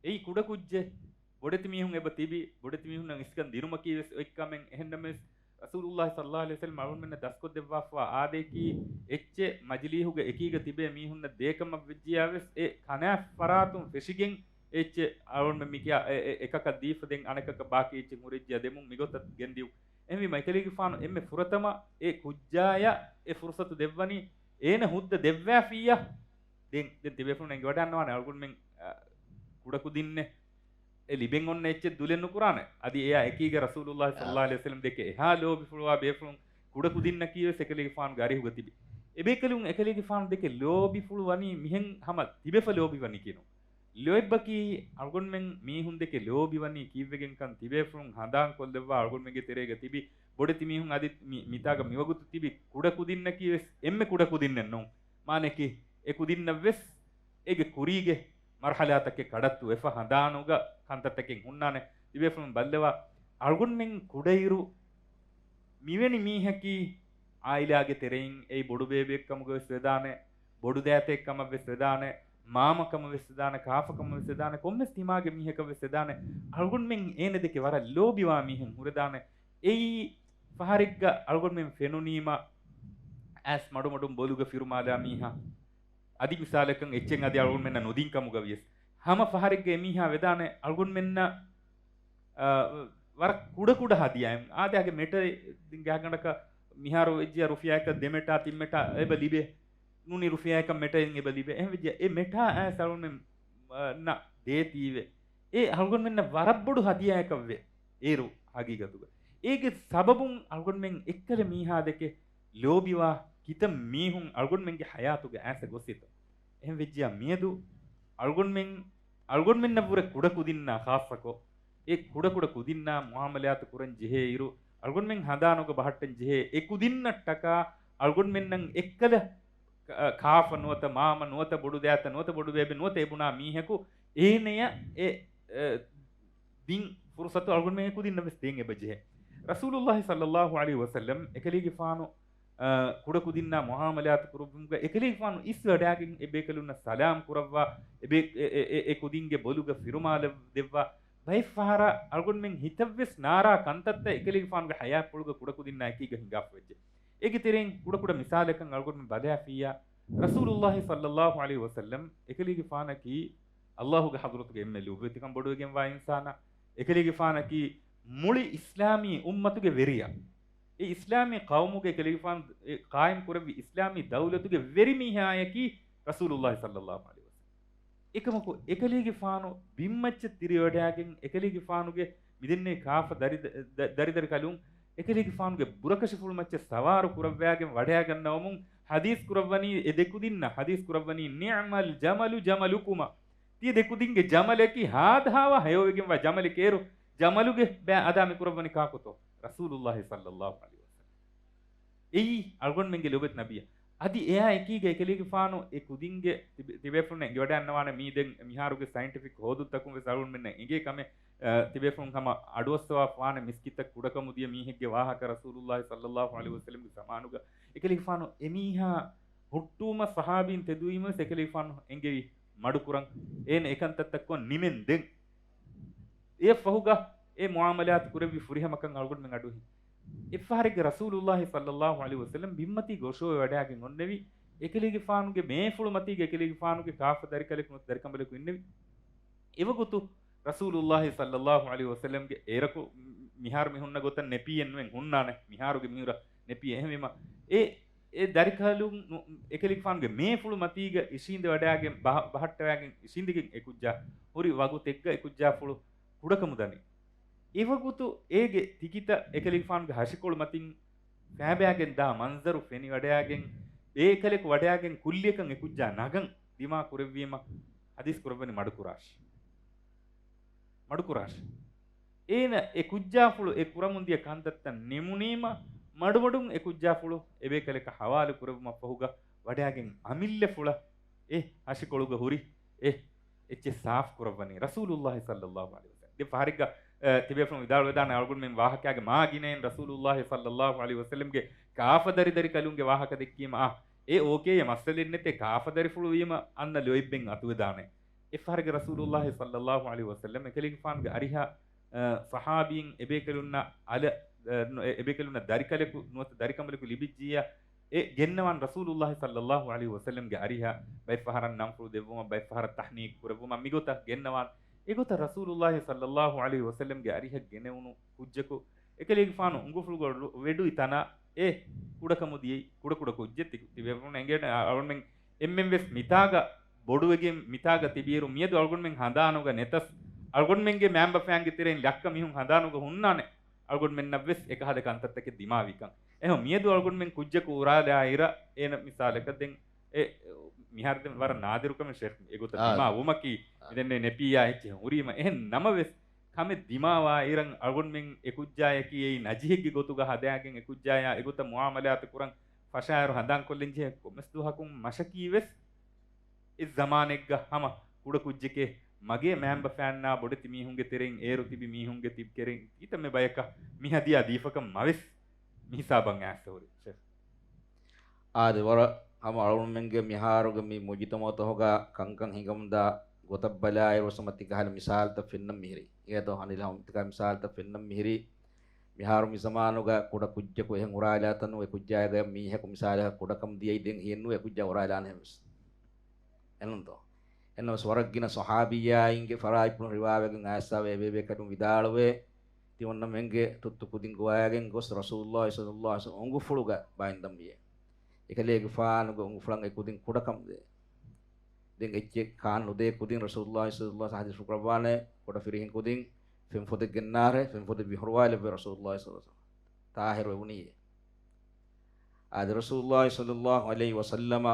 އެއީ ކުޑަކުއްޖެއް. ބޮޑެތި މީހުން އެބަ ތިބި، ބޮޑެތި މީހުންނަށް އިސްކަން ދިނުމަކީ ވެސް އޮތް ކަމެއް. އެހެންނަމަވެސް، ރަސޫލުﷲ ޞައްލަﷲ ޢަލައިހި ވަސައްލަމަ އަޅުގަނޑުމެންނަށް ދަސްކޮށްދެއްވާފަވާ އާދަޔަކީ، އެއްޗެއް މަޖިލީހުގަ އެކީގަ ތިބޭ މީހުންނަށް ދޭކަމަށް ވެއްޖިޔާވެސް، އެ ކަނާތް ފަރާތުން ފެށިގެން އެ އެއްޗެއް އަޅުގަނޑުމެން މިކިޔާ އެ، އެ، އެކަކަށް ދީފަ ދެން އަނެކަކަށް ބާކީ އެއްޗެއް ހުރެއްޖިޔާ ދެމުން މިގޮތަށް ގެންދިޔުން. އެހެންވީމަ އެކަލޭގެފާނު އެންމެ ފުރަތަމަ އެ ކުއްޖާޔަށް އެ ފުރުޞަތު ދެއްވަނީ އޭނަ ހުއްދަ ދެއްވާފިއްޔާ. ދެން، ދެން ތިބޭފުޅުން އެނގިވަޑައިގަންނަވާނެ އަޅުގަނޑުމެން، އަ، ކުޑަކުދިންނެއް އެ ލިބެން އޮންނަ އެއްޗެއް ދުލެއް ނުކުރާނެ. އަދި އެއާ އެކީގަ ރަސޫލުﷲ ޞައްލަﷲ ޢަލައިހި ވަސައްލަމަ ދެކެ އެހާ ލޯބިފުޅުވާ ބޭފުޅުން ކުޑަކުދިންނަކީވެސް އެކަލޭގެފާނުގެ އަރިހުގަ ތިބި. އެބޭކަލުން އެކަލޭގެފާނު ދެކެ ލޯބިފުޅު ވަނީ މިހެން ހަމަ ތިބެފަ ލޯބިވަނީކީނު. ލޯތްބަކީ އަޅުގަނޑުމެން މީހުން ދެކެ ލޯބިވަނީ ކީއްވެގެންކަން ތިބޭފުޅުން ހަނދާން ކޮށްލައްވާ އަޅުގަނޑުމެންގެ ތެރޭގަ ތިބި ބޮޑެތި މީހުން އަދި މި، މިތާގަ މިވަގުތު ތިބި ކުޑަކުދިންނަކީވެސް އެންމެ ކުޑަކުދިންނެއް ނޫން. މާނައަކީ އެ ކުދިންނަށްވެސް އޭގެ ކުރީގެ މަރުޙަލާތަކެއް ކަޑައްތުވެފަ ހަނދާނުގަ ކަންތައްތަކެއް ހުންނާނެ. ތިބޭފުޅުން ބައްލަވާ، އަޅުގަނޑުމެން ކުޑައިރު މިވެނި މީހަކީ އާއިލާގެ ތެރެއިން އެއީ ބޮޑު ބޭބެއެއްކަމުގަވެސް ވެދާނެ. ބޮޑު ދައިތައެއް ކަމަށް ވެސް ވެދާނެ، މާމަ ކަމަށް ވެސް ވެދާނެ، ކާފަ ކަމަށް ވެސް ވެދާނެ، ކޮންމެސް ތިމާގެ މީހަކަށް ވެސް ވެދާނެ. އަޅުގަނޑުމެން އޭނަ ދެކެ ވަރަށް ލޯބިވާ މީހެއް ހުރެދާނެ. އެއީ ފަހަރެއްގަ އަޅުގަނޑުމެން ފެނުނީމަ އައިސް މަޑުމަޑުން ބޮލުގަ ފިރުމާލާ މީހާ. އަދި މިސާލަކަށް އެއްޗެއް އަދި އަޅުގަނޑުމެންނަށް ނުދިން ކަމުގަ ވިޔަސް، ހަމަ ފަހަރެއްގަ އެމީހާ ވެދާނެ އަޅުގަނޑުމެންނަށް، އާ، ވަރަށް ކުޑަކުޑަ ހަދިޔާއެއް. އާދެ، އަގެ މެޓަ ގާގަނޑަކަށް މިހާރު ވެއްޖިޔާ ރުފިޔާއަކަށް ދެ މެޓާ ތިން މެޓާ އެބަ ލިބޭ. ނޫނީ ރުފިޔާއަކަށް މެޓައެއް އެބަ ލިބޭ. އެހެން ވެއްޖިޔާ އެ މެޓާ އައިސް އަޅުގަނޑުމެން، އާ، ނަށް ދޭތީވެ. އެ އަޅުގަނޑުމެންނަށް ވަރަށް ބޮޑު ހަދިޔާއަކަށްވޭ އޭރު ހަގީގަތުގަ. އޭގެ ސަބަބުން އަޅުގަނޑުމެން އެއްކަލަ މީހާ ދެކެ ލޯބިވާ ކިތައް މީހުން އަޅުގަނޑުމެންގެ ހަޔާތުގަ އައިސް ގޮސް އިތު. އެހެން ވެއްޖިޔާ މިއަދު އަޅުގަނޑުމެން، އަޅުގަނޑުމެންނަށްވުރެ ކުޑަ ކުދިންނާ ޚާއްޞަކޮށް، އެ ކުޑަކުޑަ ކުދިންނާ މުއާމަލާތު ކުރަން ޖެހޭ އިރު، އަޅުގަނޑުމެން ހަނދާނުގަ ބަހައްޓަން ޖެހޭ އެ ކުދިންނަށްޓަކާ އަޅުގަނޑުމެންނަށް އެއްކަލަ ކާ-، ކާފަ ނުވަތަ މާމަ ނުވަތަ ބޮޑު ދައިތަ ނުވަތަ ބޮޑު ބޭބެ ނުވަތަ އެބުނާ މީހަކު އޭނަޔަށް އެ، އެ، ދިން ފުރުސަތު އަޅުގަނޑުމެން އެ ކުދިންނަށް ވެސް ދޭން އެބަ ޖެހޭ. ރަސޫލުﷲ ޞައްލަﷲ ޢަލައިހި ވަސައްލަމް އެކަލޭގެފާނު، އާ، ކުޑަކުދިންނާ މުއާމަލާތު ކުރުއްވުމުގަ އެކަލޭގެފާނު އިސްވެވަޑައިގެން އެ ބޭކަލުންނަށް ސަލާމް ކުރައްވާ، އެ ބޭ-، އެ، އެ، އެ، އެ ކުދިންގެ ބޮލުގަ ފިރުމާލަ ދެއްވާ، ބައެއްފަހަރަށް އަޅުގަނޑުމެން ހިތަށްވެސް ނާރާ ކަންތައްތައް އެކަލޭގެފާނުގެ ހަޔާތްޕުޅުގަ ކުޑަކުދިންނާ އެކީގަ ހިނގާފަ ވެއްޖެ. އޭގެ ތެރެއިން ކުޑަކުޑަ މިސާލަކަށް އަޅުގަނޑުމެން ބަލާފިއްޔާ، ރަސޫލުﷲ ޞައްލަﷲ ޢަލައިހި ވަސައްލަމް އެކަލޭގެފާނަކީ ﷲގެ ޙަޟްރަތުގެ އެންމެ ލޯބިވެތިކަން ބޮޑުވެގެންވާ އިންސާނާ، އެކަލޭގެފާނަކީ މުޅި އިސްލާމީ އުއްމަތުގެ ވެރިޔާ. އެ އިސްލާމީ ޤައުމުގެ އެކަލޭގެފާނު އެ ޤާއިމް ކުރެއްވި އިސްލާމީ ދައުލަތުގެ ވެރި މީހާޔަކީ ރަސޫލުﷲ ޞައްލަﷲ ޢަލައިހި ވަސައްލަމް. އެކަމަކު އެކަލޭގެފާނު ބިންމައްޗަށް ތިރިވަޑައިގެން އެކަލޭގެފާނުގެ މިދެންނެވި ކާފަ ދަރި-، ދަ-، ދަރިދަރިކަލުން އެކަލޭގެފާނުގެ ބުރަކަށިފުޅުމައްޗަށް ސަވާރު ކުރައްވާގެން ވަޑައިގަންނަވަމުން ޙަދީޘް ކުރައްވަނީ އެ ދެކުދިންނަށް، ޙަދީޘް ކުރައްވަނީ، "نعم الجمل جملكما." ތިޔަ ދެކުދިންގެ ޖަމަލަކީ ހާދަހާވާ ހެޔޮވެގެންވާ ޖަމަލެކޭ. އޭރު ޖަމަލުގެ ބައި އަދާ މި ކުރައްވަނީ ކާކުތޯ؟ ރަސޫލުﷲ ޞައްލަﷲ ޢަލައިހި ވަސައްލަމް. އެއީ އަޅުގަނޑުމެންގެ ލޯބިވެތި ނަބިއްޔާ. އަދި އެއާ އެކީގަ އެކަލޭގެފާނު އެ ކުދިންގެ ތިބެ-، ތިބޭފުޅުން އެނގިވަޑައިގަންނަވާނެ މީ ދެން މިހާރުގެ ސައިންޓިފިކް ހޯދުންތަކުން ވެސް އަޅުގަނޑުމެންނަށް އެނގޭ ކަމެއް، އަ، ތިބޭފުޅުން ހަމަ އަޑުއައްސަވާފާނެ މިސްކިތަށް ކުޑަކަމުދިޔަ މީހެއްގެ ވާހަކަ ރަސޫލުﷲ ޞައްލަﷲ ޢަލައިހި ވަސައްލަމްގެ ޒަމާނުގަ އެކަލޭގެފާނު އެމީހާ ހުއްޓުވުމަށް ޞަޙާބީން ތެދުވީމަވެސް އެކަލޭގެފާނު އެންގެވި މަޑުކުރަން އޭނަ އެކަންތައްތައްކޮށް ނިމެން ދެން. އެއަށްފަހުގަ އެ މުއާމަލާތު ކުރެއްވި ފުރިހަމަކަން އަޅުގަނޑުމެން އަޑުއިން. އެއްފަހަރެއްގެ ރަސޫލުﷲ ޞައްލަﷲ ޢަލައިހި ވަސައްލަމް ބިންމަތީގަ އޮށޯވެވަޑައިގެން އޮންނެވި، އެކަލޭގެފާނުގެ މޭފުޅު މަތީގަ އެކަލޭގެފާނުގެ ކާފަ ދަރިކަލެކު ނުވަތަ ދަރިކަނބަލަކު އިންނެވި. އެވަގުތު ރަސޫލުﷲ ޞައްލަﷲ ޢަލައިހި ވަސައްލަމްގެ އޭރަކު މިހާރު މި ހުންނަ ގޮތަށް ނެޕީއެއް ނުވެ ހުންނާނެ، މިހާރުގެ މިހުރަ ނެޕީ. އެހެންވީމަ އެ އެ ދަރިކަލުން ނު-، އެކަލޭގެފާނުގެ މޭފުޅު މަތީގަ އިށީނދެ ވަޑައިގެން ބަހަ-، ބަހައްޓަވައިގެން އިށީނދެގެން އެކުއްޖާ ހުރި ވަގުތެއްގަ އެކުއްޖާފުޅު ކުޑަކަމުދަނީ. އެވަގުތު އޭގެ ތިކިތައް އެކަލޭގެފާނުގެ ހަށިކޮޅު މަތިން ފައިބައިގެން ދާ މަންޒަރު ފެނިވަޑައިގެން، އެކަލެކު ވަޑައިގެން ކުއްލިއަކަށް އެކުއްޖާ ނަގަން ދިމާ ކުރެއްވީމަ، ޙަދީޘް ކުރައްވަނީ މަޑުކުރާށި. މަޑުކުރާށި. އޭނަ އެ ކުއްޖާފުޅު އެ ކުރަމުންދިޔަ ކަންތައްތައް ނިމުނީމަ، މަޑުމަޑުން އެ ކުއްޖާފުޅު އެބޭކަލަކަށް ހަވާލު ކުރެއްވުމަށްފަހުގަ ވަޑައިގެން އަމިއްލަ ފުޅަށް އެ ހަށިކޮޅުގަ ހުރި އެ އެއްޗެއް ސާފު ކުރައްވަނީ ރަސޫލުﷲ ޞައްލަﷲ ޢަލައިހި ވަސައްލަމް. ދެން ފަހަރެއްގަ، އަ، ތިބޭފުޅުން ވިދާޅުވެދާނެ އަޅުގަނޑުމެން ވާހަކައިގެ މާ ގިނައިން ރަސޫލުﷲ ޞައްލަﷲ ޢަލައިހި ވަސައްލަމްގެ ކާފަ ދަރި ދަރިކަލުންގެ ވާހަކަ ދެއްކީމަ، އާ، އެ އޯކޭ، އެ މައްސަލައެއް ނެތޭ، ކާފަ ދަރިފުޅު ވީމަ އަންނަ ލޯތްބެއް އަތުވެދާނެ. އެއްފަހަރެއްގެ ރަސޫލުﷲ ޞައްލަﷲ ޢަލައިހި ވަސައްލަމް އެކަލޭގެފާނުގެ އަރިހަށް، އަ، ޞަޙާބީން އެބޭކަލުންނަށް އަލަ-، އަ، ނު-، އެ-، އެބޭކަލުންނަށް ދަރިކަލެކު ނުވަތަ ދަރިކަނބަލަކު ލިބިއްޖިއްޔާ، އެ ގެންނަވާން ރަސޫލުﷲ ޞައްލަﷲ ޢަލައިހި ވަސައްލަމްގެ އަރިހަށް ބައެއްފަހަރަށް ނަންފުޅު ދެއްވުމަށް، ބައެއްފަހަރަށް ތަޙްނީކު ކުރެއްވުމަށް މިގޮތަށް ގެންނަވާން. އެގޮތަށް ރަސޫލުﷲ ޞައްލަﷲ ޢަލައިހި ވަސައްލަމްގެ އަރިހަށް ގެނެވުނު ކުއްޖަކު އެކަލޭގެފާނު އުނގުފުޅުގަ ވެޑުއި ތަނަށް އެ ކުޑަކަމުދިޔައީ ކުޑަކުޑަ ކުއްޖެއް ތި-، ތިބޭފުޅުން އެނގޭނެ. އަ-، އަޅުގަނޑުމެން އެންމެން ވެސް މިތާގަ ބޮޑުވެގެން މިތާގަ ތިބިއިރު މިއަދު އަޅުގަނޑުމެން ހަނދާނުގަ ނެތަސް، އަޅުގަނޑުމެންގެ މައިންބަފައިންގެ ތެރެއިން ލައްކަ މީހުން ހަނދާނުގަ ހުންނާނެ. އަޅުގަނޑުމެންނަށް ވެސް އެކަހަލަ ކަންތައްތަކެއް ދިމާވިކަން. އެހެން މިއަދު އަޅުގަނޑުމެން ކުއްޖަކު އުރާލާއިރަށް އޭނަ މިސާލަކަށް ދެން އެ މިހާރު ދެން ވަރަށް ނާދިރު ކަމެއް ޝޭޚް އެގޮތަށް އާ. ދިމާވުމަކީ އާ. މިދެންނެވި ނެޕީއާ އެއްޗެއް ހުރީމަ. އެހެން ނަމަވެސް ކަމެއް ދިމާވާއިރަށް އަޅުގަނޑުމެން އެ ކުއްޖާޔަކީ އެއީ ނަޖިހެއްގެ ގޮތުގަ ހަދާގެން އެ ކުއްޖާޔާ އެގޮތަށް މުއާމަލާތު ކުރަން ފަށާއިރު ހަނދާންކޮށްލަންޖެހޭ ކޮންމެސް ދުވަހަކުން މަށަކީ ވެސް އެއް ޒަމާނެއްގަ ހަމަ ކުޑަ ކުއްޖެކޭ، މަގޭ މައިންބަފައިންނާ ބޮޑެތި މީހުންގެ ތެރެއިން އޭރު ތިބި މީހުންގެ ތިބި ކެރެން ކިތަންމެ ބަޔަކަށް މި ހަދިޔާ ދީފަކަން މަވެސް މިހިސާބަށް އައިސް ހުރި ޝޭޚް. އާދެ، ވަރަށް ހަމަ އަޅުގަނޑުމެންގެ މިހާރުގެ މި މުޖުތަމަޢުތަކުގަ ކަންކަން ހިނގަމުންދާ ގޮތަށް ބަލާއިރު، ހަމަ ތިކަހަލަ މިސާލުތައް ފެންނަން މިހިރީ. އޭތޯ އަނިލް ހަމަ ތިކަހަލަ މިސާލުތައް ފެންނަން މިހިރީ. މިހާރު މި ޒަމާނުގަ ކުޑަ ކުއްޖަކު އެހެން އުރާލާތަނު، އެ ކުއްޖާގަ މީހަކު މިސާލަކަށް ކުޑަކަމު ދިޔައީ ދެން ހިޔެއްނު އެ ކުއްޖާ އުރާލާނެ ހެންވެސް. އެނުންތޯ؟ އެންނަވެސް ވަރަށް ގިނަ ޞަޙާބިއްޔާއިންގެ ފަރާތްޕުޅުން ރިވާވެގެން އައިސްފަވޭ އެބޭބޭކަލުން ވިދާޅުވޭ، ތި އޮންނަމެންގެ ތުއްތު ކުދިން ގޮވައިގެން ގޮސް ރަސޫލުﷲ ޞައްލަﷲ ޢަލައިހި ވަސައްލަމަ އުނގުފުޅުގަ ބައިންދަންވިއޭ. އެކަލޭގެފާނުގެ އުނގުފުޅަށް އެ ކުދިން ކުޑަކަމުދޭ. ދެން އެއްޗެއް ކާން ނުދޭ ކުދިން ރަސޫލުﷲ ޞައްލަﷲ ޢަލައިހި ވަސައްލަމަ ޙަދީޘް ކުރައްވާނެ، ކުޑަ ފިރިހެން ކުދިން ފެންފޮދެއް ގެންނާރޭ، ފެންފޮދެއް ވިހުރުވާލެއްވޭ ރަސޫލުﷲ ޞައްލަﷲ ޢަލައިހި ވަސައްލަމަ. ޠާހިރު ވެވުނީއޭ. އާދެ، ރަސޫލުﷲ ޞައްލަﷲ ޢަލައިހި ވަސައްލަމަ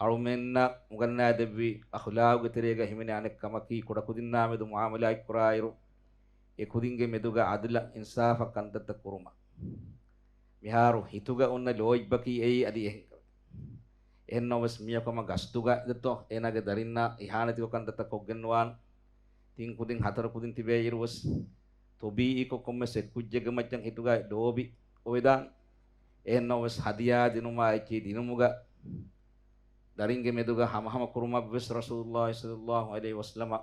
އަޅުމެންނަށް އުނގަންނާދެއްވި އަޚްލާގުގެ ތެރޭގަ ހިމެނޭ އަނެއް ކަމަކީ، ކުޑަކުދިންނާ މެދު މުޢާމަލާތް ކުރާއިރު، އެ ކުދިންގެ މެދުގަ ޢަދުލަށް އިންސާފަށް ކަންތައްތައް ކުރުމަށް. މިހާރު ހިތުގަ އޮންނަ ލޯތްބަކީ އެއީ އަދި އެހެންކަމެއް. އެހެންނަމަވެސް މީހަކު ހަމަ ގަސްތުގަ ދެއްތޯ، އޭނާގެ ދަރިންނާ އިހާނެތިކޮށް ކަންތައްތައް ކޮށްގެންނުވާން. ތިން ކުދިން ހަތަރު ކުދިން ތިބޭ އިރުވެސް، ތޮބީޢީކޮށް ކޮންމެސް އެއް ކުއްޖެއްގެ މައްޗަށް ހިތުގަ ލޯބި އޮވެދާން. އެހެންނަމަވެސް ހަދިޔާ ދިނުމާ އެއްޗެހި ދިނުމުގަ ދަރިންގެ މެދުގަ ހަމަހަމަ ކުރުމަށްވެސް ރަސޫލުﷲ ޞައްލަﷲ ޢަލައިހި ވަސައްލަމަ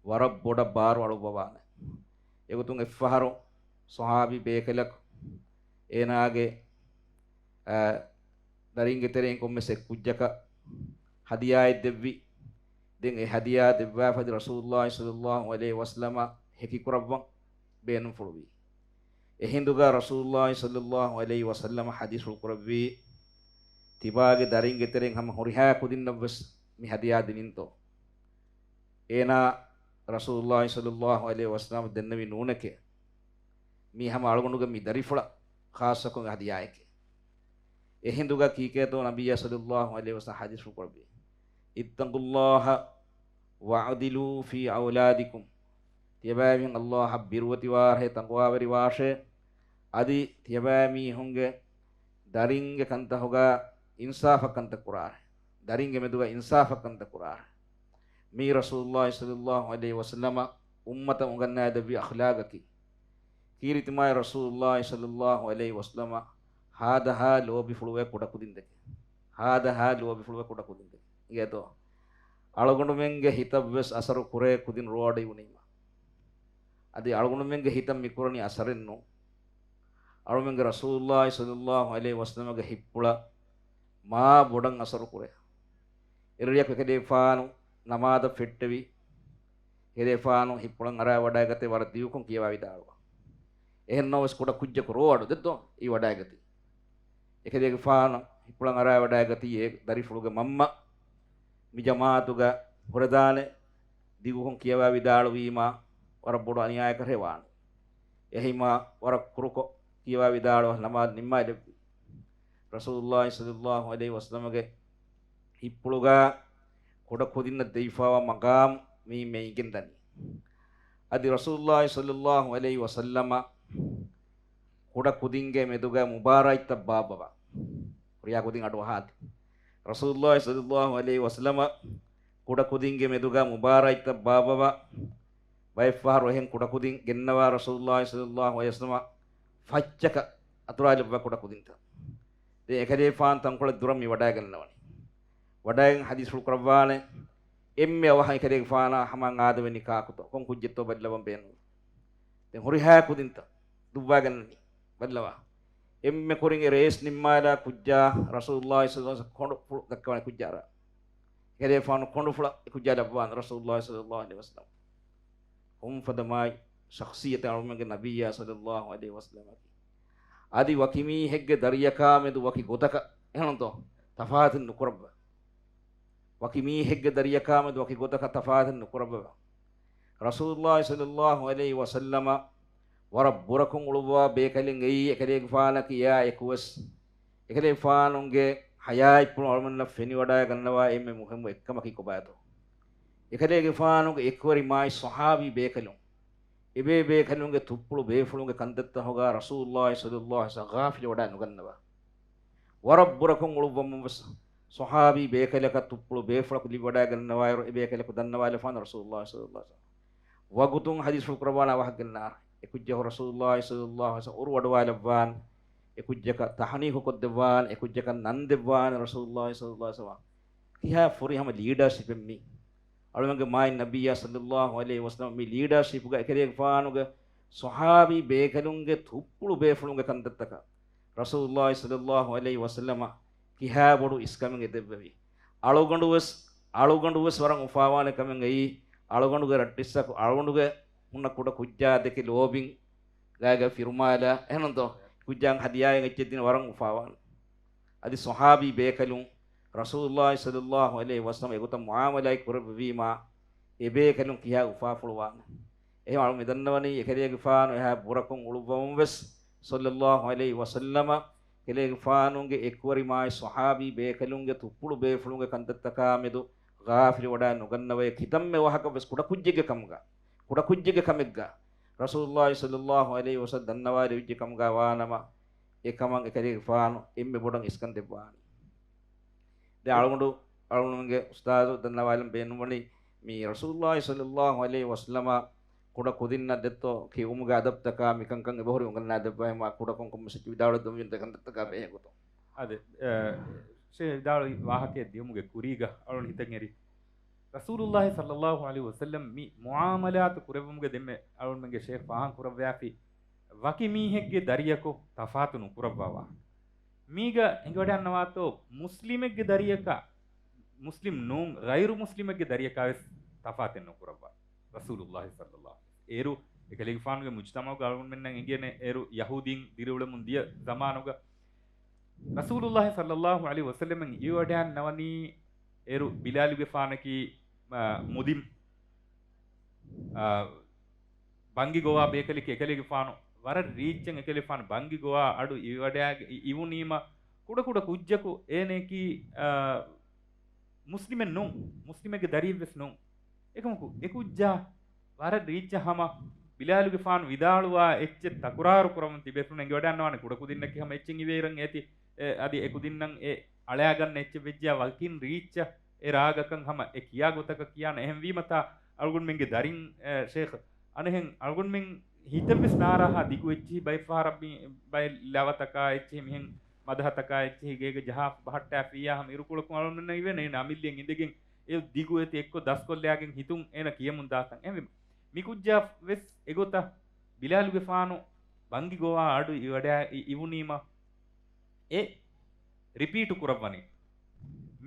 ވަރަށް ބޮޑަށް ބާރު އަޅުއްވަވާނެ. އެގޮތުން އެއްފަހަރު ޞަޙާބީ ބޭކަލަކު އޭނާގެ، އަ، ދަރިންގެ ތެރެއިން ކޮންމެސް އެއް ކުއްޖަކަށް ހަދިޔާއެއް ދެއްވި. ދެން އެ ހަދިޔާ ދެއްވާފަދި ރަސޫލުﷲ ޞައްލަﷲ ޢަލައިހި ވަސައްލަމަ ހެކިކުރައްވަން ބޭނުންފުޅުވި. އެހިނދުގަ ރަސޫލުﷲ ޞައްލަﷲ ޢަލައިހި ވަސައްލަމަ ޙަދީޘްފުޅު ކުރެއްވީ، ތިބާގެ ދަރިންގެ ތެރެއިން ހަމަ ހުރިހާ ކުދިންނަށްވެސް މި ހަދިޔާ ދިނިންތޯ، އޭނާ ރަސޫލުﷲ ޞައްލަﷲ ޢަލައިހި ވަސައްލަމަ ދެންނެވި ނޫނެކޭ. މީ ހަމަ އަޅުގަނޑުގެ މި ދަރިފުޅަށް ޚާއްޞަކޮށް ހަދިޔާއެކޭ. އެހިނދުގަ ކީކޭތޯ ނަބިއްޔާ ޞައްލަﷲ ޢަލައިހި ވަސައްލަމަ ޙަދީޘްފުޅު ކުރެއްވީ، اتقوا الله واعدلوا في أولادكم. ތިޔަބައިމީހުން ﷲ އަށް ބިރުވެތިވާށޭ، ތަޤްވާވެރިވާށޭ. އަދި ތިޔަބައިމީހުންގެ ދަރިންގެ ކަންތަހުގަ އިންސާފަށް ކަންތައް ކުރާށޭ. ދަރިންގެ މެދުގަ އިންސާފަށް ކަންތައް ކުރާށޭ. މީ ރަސޫލުﷲ ޞައްލަﷲ ޢަލައިހި ވަސައްލަމަ އުއްމަތަށް އުނގަންނާދެއްވި އަޚްލާގަކީ. ކީރިތި މާތް ރަސޫލުﷲ ޞައްލަﷲ ޢަލައިހި ވަސައްލަމަ ހާދަހާ ލޯބިފުޅުވޭ ކުޑަކުދިންދެކެ. ހާދަހާ ލޯބިފުޅުވޭ ކުޑަކުދިންދެކެ. އިނގޭތޯ؟ އަޅުގަނޑުމެންގެ ހިތަށްވެސް އަސަރު ކުރޭ ކުދިން ރޯ އަޑު އިވުނީމަ. އަދި އަޅުގަނޑުމެންގެ ހިތަށް މިކުރަނީ އަސަރެއް ނޫން. އަޅުމެންގެ ރަސޫލުﷲ ޞައްލަﷲ ޢަލައިހި ވަސައްލަމަގެ ހިތްޕުޅަށް މާ ބޮޑަށް އަސަރު ކުރޭ. އެރެއަކު އެކަލޭގެފާނު ނަމާދަށް ފެއްޓެވި. އެކަލޭގެފާނު ހިތްޕުޅަށް އަރާ ވަޑައިގަތޭ ވަރަށް ދިގުކޮށް ކިޔަވާ ވިދާޅުވާ. އެހެންނަމަވެސް ކުޑަ ކުއްޖަކު ރޯ އަޑު ދެއްތޯ އިވި ވަޑައިގަތީ. އެކަލޭގެފާނު ހިތްޕުޅަށް އަރާ ވަޑައިގަތީ އެ ދަރިފުޅުގެ މަންމަ މި ޖަމާޢަތުގަ ހުރެދާނެ ދިގުކޮށް ކިޔަވާ ވިދާޅުވީމާ ވަރަށް ބޮޑު އަނިޔާއެއް ކަށެވާނެ. އެހީމާ ވަރަށް ކުރުކޮށް ކިޔަވާ ވިދާޅުވާ ނަމާދު ނިންމާލެއްވި. ރަސޫލުﷲ ޞައްލަﷲ ޢަލައިހި ވަސައްލަމަގެ ހިތްޕުޅުގަ ކުޑަ ކުދިންނަށް ދެވިފައިވާ މަގާމް މި މެއިގެން ދަނީ. އަދި ރަސޫލުﷲ ޞައްލަﷲ ޢަލައިހި ވަސައްލަމަ ކުޑަ ކުދިންގެ މެދުގަ މުބާރާތްތައް ބާއްވަވާ. ހުރިހާ ކުދިން އަޑު އަހާތި. ރަސޫލުﷲ ޞައްލަﷲ ޢަލައިހި ވަސައްލަމަ ކުޑަ ކުދިންގެ މެދުގަ މުބާރާތްތައް ބާއްވަވާ. ބައެއްފަހަރު އެހެން ކުޑަކުދިން ގެންނަވާ ރަސޫލުﷲ ޞައްލަﷲ ޢަލައިހި ވަސައްލަމަ ފައްޗަކަށް އަތުރާލެއްވާ ކުޑަކުދިންތައް. ދެން އެކަލޭގެފާނު ތަންކޮޅެއް ދުރަށް މި ވަޑައިގަންނަވަނީ. ވަޑައިގެން ޙަދީޘްފުޅު ކުރައްވާނެ. އެންމެ އަވަހަށް އެކަލޭގެފާނާ ހަމަ އާދެވެނީ ކާކުތޯ؟ ކޮން ކުއްޖެއްތޯ ބައްލަވަން ބޭނުން. ދެން ހުރިހާ ކުދިންތައް ދުއްވާގަންނަނީ. ބައްލަވާ. އެންމެ ކުރިން އެ ރޭސް ނިންމާލާ ކުއްޖާ ރަސޫލުﷲ ޞައްލަﷲ ޢަލައިހި ވަސައްލަމަ ކޮނޑުފުޅު ދައްކަވާނެ ކުއްޖާރާ. އެކަލޭގެފާނު ކޮނޑުފުޅަށް އެ ކުއްޖާ ލައްވާނެ ރަސޫލުﷲ ޞައްލަﷲ ޢަލައިހި ވަސައްލަމަ. ކޮންފަދަ މާތް ޝަޚްޞިއްޔަތެއް އަޅުމެންގެ ނަބިއްޔާ ޞައްލަﷲ ޢަލައިހި ވަސައްލަމަކީ. އަދި ވަކި މީހެއްގެ ދަރިޔަކާ މެދު ވަކި ގޮތަކަށް އެހެންތޯ ތަފާތެއް ނުކުރައްވާ. ވަކި މީހެއްގެ ދަރިޔަކާ މެދު ވަކި ގޮތަކަށް ތަފާތެއް ނުކުރައްވަވާ. ރަސޫލުﷲ ޞައްލަﷲ ޢަލައިހި ވަސައްލަމަ ވަރަށް ބުރަކޮށް އުޅުއްވާ ބޭކަލެއް އެއީ އެކަލޭގެފާނަކީ އެއާ އެކުވެސް. އެކަލޭގެފާނުގެ ޙަޔާތްޕުޅު އަޅުމެންނަށް ފެނިވަޑައިގަންނަވާ އެންމެ މުހިއްމު އެއްކަމަކީ ކޮބާތޯ؟ އެކަލޭގެފާނުގެ އެކުވެރި މާތް ޞަޙާބީ ބޭކަލުން، އެބޭބޭކަލުންގެ ތުއްޕުޅު ބޭފުޅުންގެ ކަންތައްތަހުގަ ރަސޫލުﷲ ޞައްލަﷲ ޢަލައިހި ވަސައްލަމަ ޣާފިލުވެވަޑައި ނުގަންނަވާ. ވަރަށް ބުރަކޮށް އުޅުއްވަމުން ވެސް ޞަޙާބީ ބޭކަލަކަށް ތުއްޕުޅު ބޭފުޅަކު ލިބިވަޑައިގަންނަވާއިރު، އެ ބޭކަލަކު ދަންނަވާލަފާނެ ރަސޫލުﷲ ޞައްލަﷲ ޢަލައިހި ވަސައްލަމަ. ވަގުތުން ޙަދީޘްފުޅު ކުރައްވާނެ އަވަހަށް ގެންނާރޭ. އެ ކުއްޖަކު ރަސޫލުﷲ ޞައްލަﷲ ޢަލައިހި ވަސައްލަމަ އޮރު ވަޑުވާލައްވާން. އެކުއްޖަކަށް ތަހުނީކު ކޮށްދެއްވާނެ، އެކުއްޖަކަށް ނަން ދެއްވާނެ ރަސޫލުﷲ ޞައްލަﷲ ޢަލައިހި ވަސައްލަމަ. ކިހާ ފުރިހަމަ ލީޑާޝިޕެއް މީ. އަޅުގަނޑުގެ މާތް ނަބިއްޔާ ޞައްލަﷲ ޢަލައިހި ވަސައްލަމަ މި ލީޑާޝިޕްގަ އެކަލޭގެފާނުގެ ޞަޙާބީ ބޭކަލުންގެ ތުއްޕުޅު ބޭފުޅުންގެ ކަންތައްތަކަށް ރަސޫލުﷲ ޞައްލަﷲ ޢަލައިހި ވަސައްލަމަ ކިހާ ބޮޑު އިސްކަމެއް އެދެއްވެވި. އަޅުގަނޑު ވެސް، އަޅުގަނޑު ވެސް ވަރަށް އުފާވާނެ ކަމެއް އެއީ، އަޅުގަނޑުގެ ރައްޓިއްސަކު، އަޅުގަނޑުގެ ހުންނަ ކުޑަ ކުއްޖާ ދެކެ ލޯބިން ގާގަ ފިރުމާލާ، އެހެންތޯ؟ ކުއްޖާއަށް ހަދިޔާއެއް އެއްޗެއް ދިން ވަރަށް އުފާވާނެ. އަދި ޞަޙާބީ ބޭކަލުން ރަސޫލުﷲ ޞައްލަﷲ ޢަލައިހި ވަސައްލަމަ އެގޮތަށް މުޢާމަލާތް ކުރެއްވީމާ، އެބޭކަލުން ކިހާ އުފާފުޅުވާނެ. އެހެން އަޅު މި ދަންނަވަނީ އެކަލޭގެފާނު އެހާ ބުރަކޮށް އުޅުއްވަމުން ވެސް ޞައްލަﷲ ޢަލައިހި ވަސައްލަމަ ކަލޭގެފާނުގެ އެކުވެރި މާތް ޞަޙާބީ ބޭކަލުންގެ ތުއްޕުޅު ބޭފުޅުންގެ ކަންތައްތަކާމެދު ޣާފިލުވަޑާ ނުގަންނަވައޭ. ކިތަންމެ ވާހަކަ ވެސް ކުޑަކުއްޖެއްގެ ކަމުގަ، ކުޑަކުއްޖެއްގެ ކަމެއްގަ ރަސޫލުﷲ ޞައްލަﷲ ޢަލައިހި ވަސައްލަމަ ދަންނަވާލެވިއްޖެ ކަމުގަ ވާނަމަ، އެކަމަށް އެކަލޭގެފާނު އެންމެ ބޮޑަށް އިސްކަން ދެއްވާނީ. ދެ އަޅުގަނޑު، އަޅުގަނޑުމެންގެ އުސްތާޛު ދަންނަވާލަން ބޭނުންވަނީ، މި ރަސޫލުﷲ ޞައްލަﷲ ޢަލައިހި ވަސައްލަމަ ކުޑަ ކުދިންނަށް ދެއްތޯ ކިޔުމުގެ އަދަބުތަކާ މިކަންކަން އެބަހުރި އުނގަންނާ ދެއްވާ ހަމަ ކުޑަކޮން ކޮންމެސް އެއްޗެއް ވިދާޅުވެ ދޮންވިން ދެކަންތައްތަކާ ބެހޭ ގޮތުން. އަދި، އެ، ޝޭ ވިދާޅުވި ވާހަކައެއް ދިޔުމުގެ ކުރީގަ އަޅުން ހިތަށް އެރި. ރަސޫލުﷲ ޞައްލަﷲ ޢަލައިހި ވަސައްލަމަ މި މުޢާމަލާތު ކުރެއްވުމުގެ ދެންމެ އަޅުންމެންގެ ޝޭޚް ފާހަގަ ކުރައްވާފި ވަކި މީހެއްގެ ދަރިޔަކު ތަފާތު ނުކުރައްވާ ވާހަކަ. މީގަ އެނގިވަޑައިގަންނަވާތޯ، މުސްލިމެއްގެ ދަރިޔަކާ، މުސްލިމް ނޫން، ޣައިރު މުސްލިމެއްގެ ދަރިޔަކާ ވެސް ތަފާތެއް ނުކުރައްވާ. ރަސޫލުﷲ ޞައްލަﷲ ޢަލައިހި ވަސައްލަމަ. އޭރު އެކަލޭގެފާނުގެ މުޖުތަމަޢުގަ އަޅުގަނޑުމެންނަށް އެނގޭނެ، އޭރު ޔަހޫދީން ދިރިއުޅެމުން ދިޔަ ޒަމާނުގަ ރަސޫލުﷲ ޞައްލަﷲ ޢަލައިހި ވަސައްލަމަ އިވަޑައިންނަވަނީ އޭރު ބިލާލުގެފާނަކީ، އާ، މުދިން، އާ، ބަންގި ގޮވާ ބޭކަލެކޭ އެކަލޭގެފާނު. ވަރަށް ރީއްޗަށް އެކަލޭގެފާނު ބަންގި ގޮވާ އަޑު އިވަޑައި، އި-، އިވުނީމަ ކުޑަކުޑަ ކުއްޖަކު އޭނައަކީ، އާ، މުސްލިމެއް ނޫން، މުސްލިމެއްގެ ދަރިއެއްވެސް ނޫން. އެކަމަކު އެކުއްޖާ ވަރަށް ރީއްޗަށް ހަމަ ބިލާލުގެފާނު ވިދާޅުވާ އެއްޗެއް ތަކުރާރު ކުރަމުން ތިބޭފުޅުން އެނގިވަޑައިގަންނަވާނެ ކުޑަކުދިންނަކީ ހަމަ އެއްޗެއް އިވޭއިރަށް އޭތި، އެ، އަދި އެކުދިންނަށް އެ އަޅާގަންނަ އެއްޗެއް ވެއްޖެޔާ ވަކިން ރީއްޗަށް އެ ރާގަކަށް ހަމަ އެ ކިޔާ ގޮތަކަށް ކިޔާނެ. އެހެންވީމަތާ އަޅުގަނޑުމެންގެ ދަރިން، އެ، ޝޭޚް، އަނެހެން އަޅުގަނޑުމެން ހިތަށްވެސް ނާރާހާ ދިގު އެއްޗިހި ބައެއް ފަހަރަށް މި ބައެއް ލަވަތަކާ އެއްޗިހި މިހެން މަދަހަތަކާ އެއްޗިހި ގޭގެ ޖަހާފަ ބަހައްޓާފިއްޔާ ހަމަ އިރުކޮޅަކުން އަޅުގަނޑުމެންނަށް އިވޭނެ އޭނަ އަމިއްލިއަށް އިނދެގެން އެ ދިގު އެތި އެއްކޮށް ދަސްކޮށްލާގެން ހިތުން އޭނަ ކިޔަމުން ދާތަން. އެހެންވީމަ މި ކުއްޖާ ވެސް އެގޮތަށް ބިލާލުގެފާނު ބަންގި ގޮވާ އަޑު އިވަޑައި، އި-، އިވުނީމަ އެ ރިޕީޓު ކުރައްވަނީ.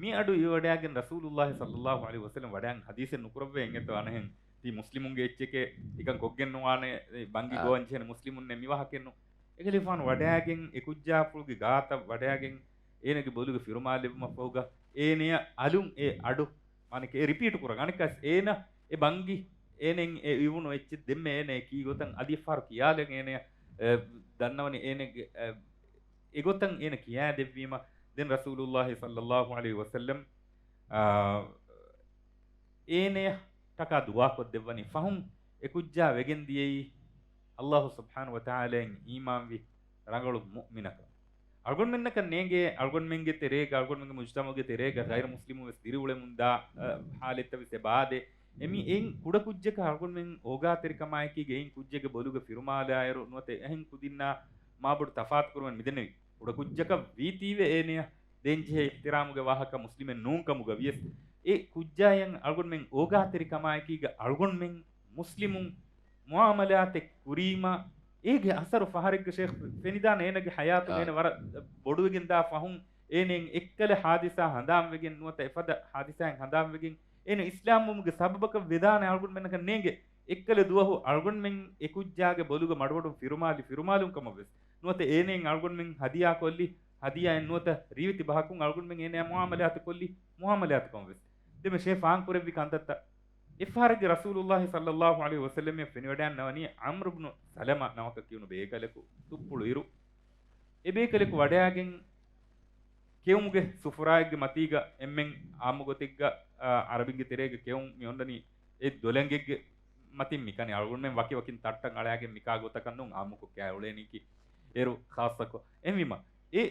މި އަޑު އިވަޑައިގެން ރަސޫލުﷲ ޞައްލަﷲ ޢަލައިހި ވަސައްލަމަ ވަޑައިގެން ޙަދީޘެއް ނުކުރައްވޭ އިނގޭތޯ އަނެހެން ތީ މުސްލިމުންގެ އެއްޗެކޭ އެކަން ކޮށްގެން ނުވާނެ، އެ ބަންގި އާ. ގޮވަން ޖެހޭނެ މުސްލިމުންނޭ މި ވާހަކައެއް ނޫން. އެކަލޭގެފާނު ވަޑައިގެން އެ ކުއްޖާފުޅުގެ ގާތަށް ވަޑައިގެން އޭނަގެ ބޮލުގެ ފިރުމާލެއްވުމަށްފަހުގަ އޭނަޔަށް އަލުން އެ އަޑު މާނަކަ އެ ރިޕީޓު ކުރަން. އަނެއްކާސް އޭނަ އެ ބަންގި އޭނައިން އެ އިވުނު އެއްޗެއް ދެންމެ އޭނަ ކީ ގޮތަށް އަދި އެއްފަހަރު ކިޔާލަން އޭނަޔަށް، އެ، ދަންނަވަނީ އޭނަގެ، އެ، އެގޮތަށް އޭނަ ކިޔާދެއްވީމަ، ދެން ރަސޫލުﷲ ޞައްލަﷲ ޢަލައިހި ވަސައްލަމް، އާ، އޭނަޔަށް ޓަކާ ދުޢާކޮށްދެއްވަނީ. ފަހުން އެކުއްޖާ ވެގެން ދިޔައީ ﷲ ސުބްޙާނަހޫ ވަތަޢާލާއިން އީމާންވި ރަނގަޅު މުއުމިނަކަށް. އަޅުގަނޑުމެންނަކަށް ނޭނގޭ، އަޅުގަނޑުމެންގެ ތެރޭގަ، އަޅުގަނޑުމެންގެ މުޖުތަމަޢުގެ ތެރޭގަ ޣައިރު މުސްލިމުން ވެސް ދިރިއުޅެމުންދާ، އަ، ޙާލަތްތައް ވެސް އެބައާދޭ. އެމީ އެއިން ކުޑަކުއްޖަކަށް އަޅުގަނޑުމެން އޯގާތެރިކަމާއެކީގަ އެއިން ކުއްޖެއްގެ ބޮލުގަ ފިރުމާލާއިރު ނުވަތަ އެހެން ކުދިންނާ މާބޮޑު ތަފާތުކުރުމެއް މިދެންނެވި. ކުޑަކުއްޖަކަށް ވީތީވެ އޭނަޔަށް ދޭންޖެހޭ އިޙްތިރާމުގެ ވާހަކަ މުސްލިމެއް ނޫންކަމުގަ ވިޔަސް، އެ ކުއްޖާޔަށް އަޅުގަނޑުމެން އޯގާތެރިކަމާއެކީގަ އަޅުގަނޑުމެން މުސްލިމުން މުޢާމަލާތެއް ކުރީމަ، އޭގެ އަސަރު ފަހަރެއްގަ ޝޭޚް ފެނިދާނެ އޭނަގެ ޙަޔާތުން އާ. އޭނަ ވަރަށް ބޮޑުވެގެން ދާ ފަހުން، އޭނައިން އެއްކަލަ ޙާދިސާ ހަނދާންވެގެން ނުވަތަ އެފަދަ ޙާދިސާއެއް ހަނދާންވެގެން، އޭނަ އިސްލާމްވުމުގެ ސަބަބަކަށް ވެދާނެ އަޅުގަނޑުމެންނަކަށް ނޭނގެ. އެއްކަލަ ދުވަހު އަޅުގަނޑުމެން އެކުއްޖާގެ ބޮލުގަ މަޑުމަޑުން ފިރުމާލި ފިރުމާލުން ކަމަށްވެސް ނުވަތަ އޭނައިން އަޅުގަނޑުމެން ހަދިޔާކޮށްލި ހަދިޔާއެއް ނުވަތަ ރީތި ބަހަކުން އަޅުގަނޑުމެން އޭނަޔާ މުޢާމަލާތު ކޮށްލި މުޢާމަލާތު ކަމަށްވެސް. ދެންމެ ޝޭޚް ފާހަގަކުރެއްވި ކަންތައްތައް. އެއްފަހަރެއްގެ ރަސޫލުﷲ ޞައްލަﷲ ޢަލައިހި ވަސައްލަމައަށް ފެނިވަޑައިގަންނަވަނީ ޢަމްރު ބްނު ސަލަމާ ނަމަކަށް ކިޔުނު ބޭކަލަކު ތުއްޕުޅު އިރު. އެ ބޭކަލަކު ވަޑައިގެން ކެއުމުގެ ސުފުރާއެއްގެ މަތީގަ އެންމެން ޢާއްމުގޮތެއްގަ، އާ، ޢަރަބިންގެ ތެރޭގަ ކެއުން މި އޮންނަނީ އެ ދޮލަނގެއްގެ މަތިން މިކަނި. އަޅުގަނޑުމެން ވަކިވަކިން ތައްޓަށް އަޅާގެން މިކާ ގޮތަކަށް ނޫން ޢާއްމުކޮށް ކާ އުޅޭނީކީ. އޭރު ޚާއްޞަކޮށް. އެހެންވީމަ، އެ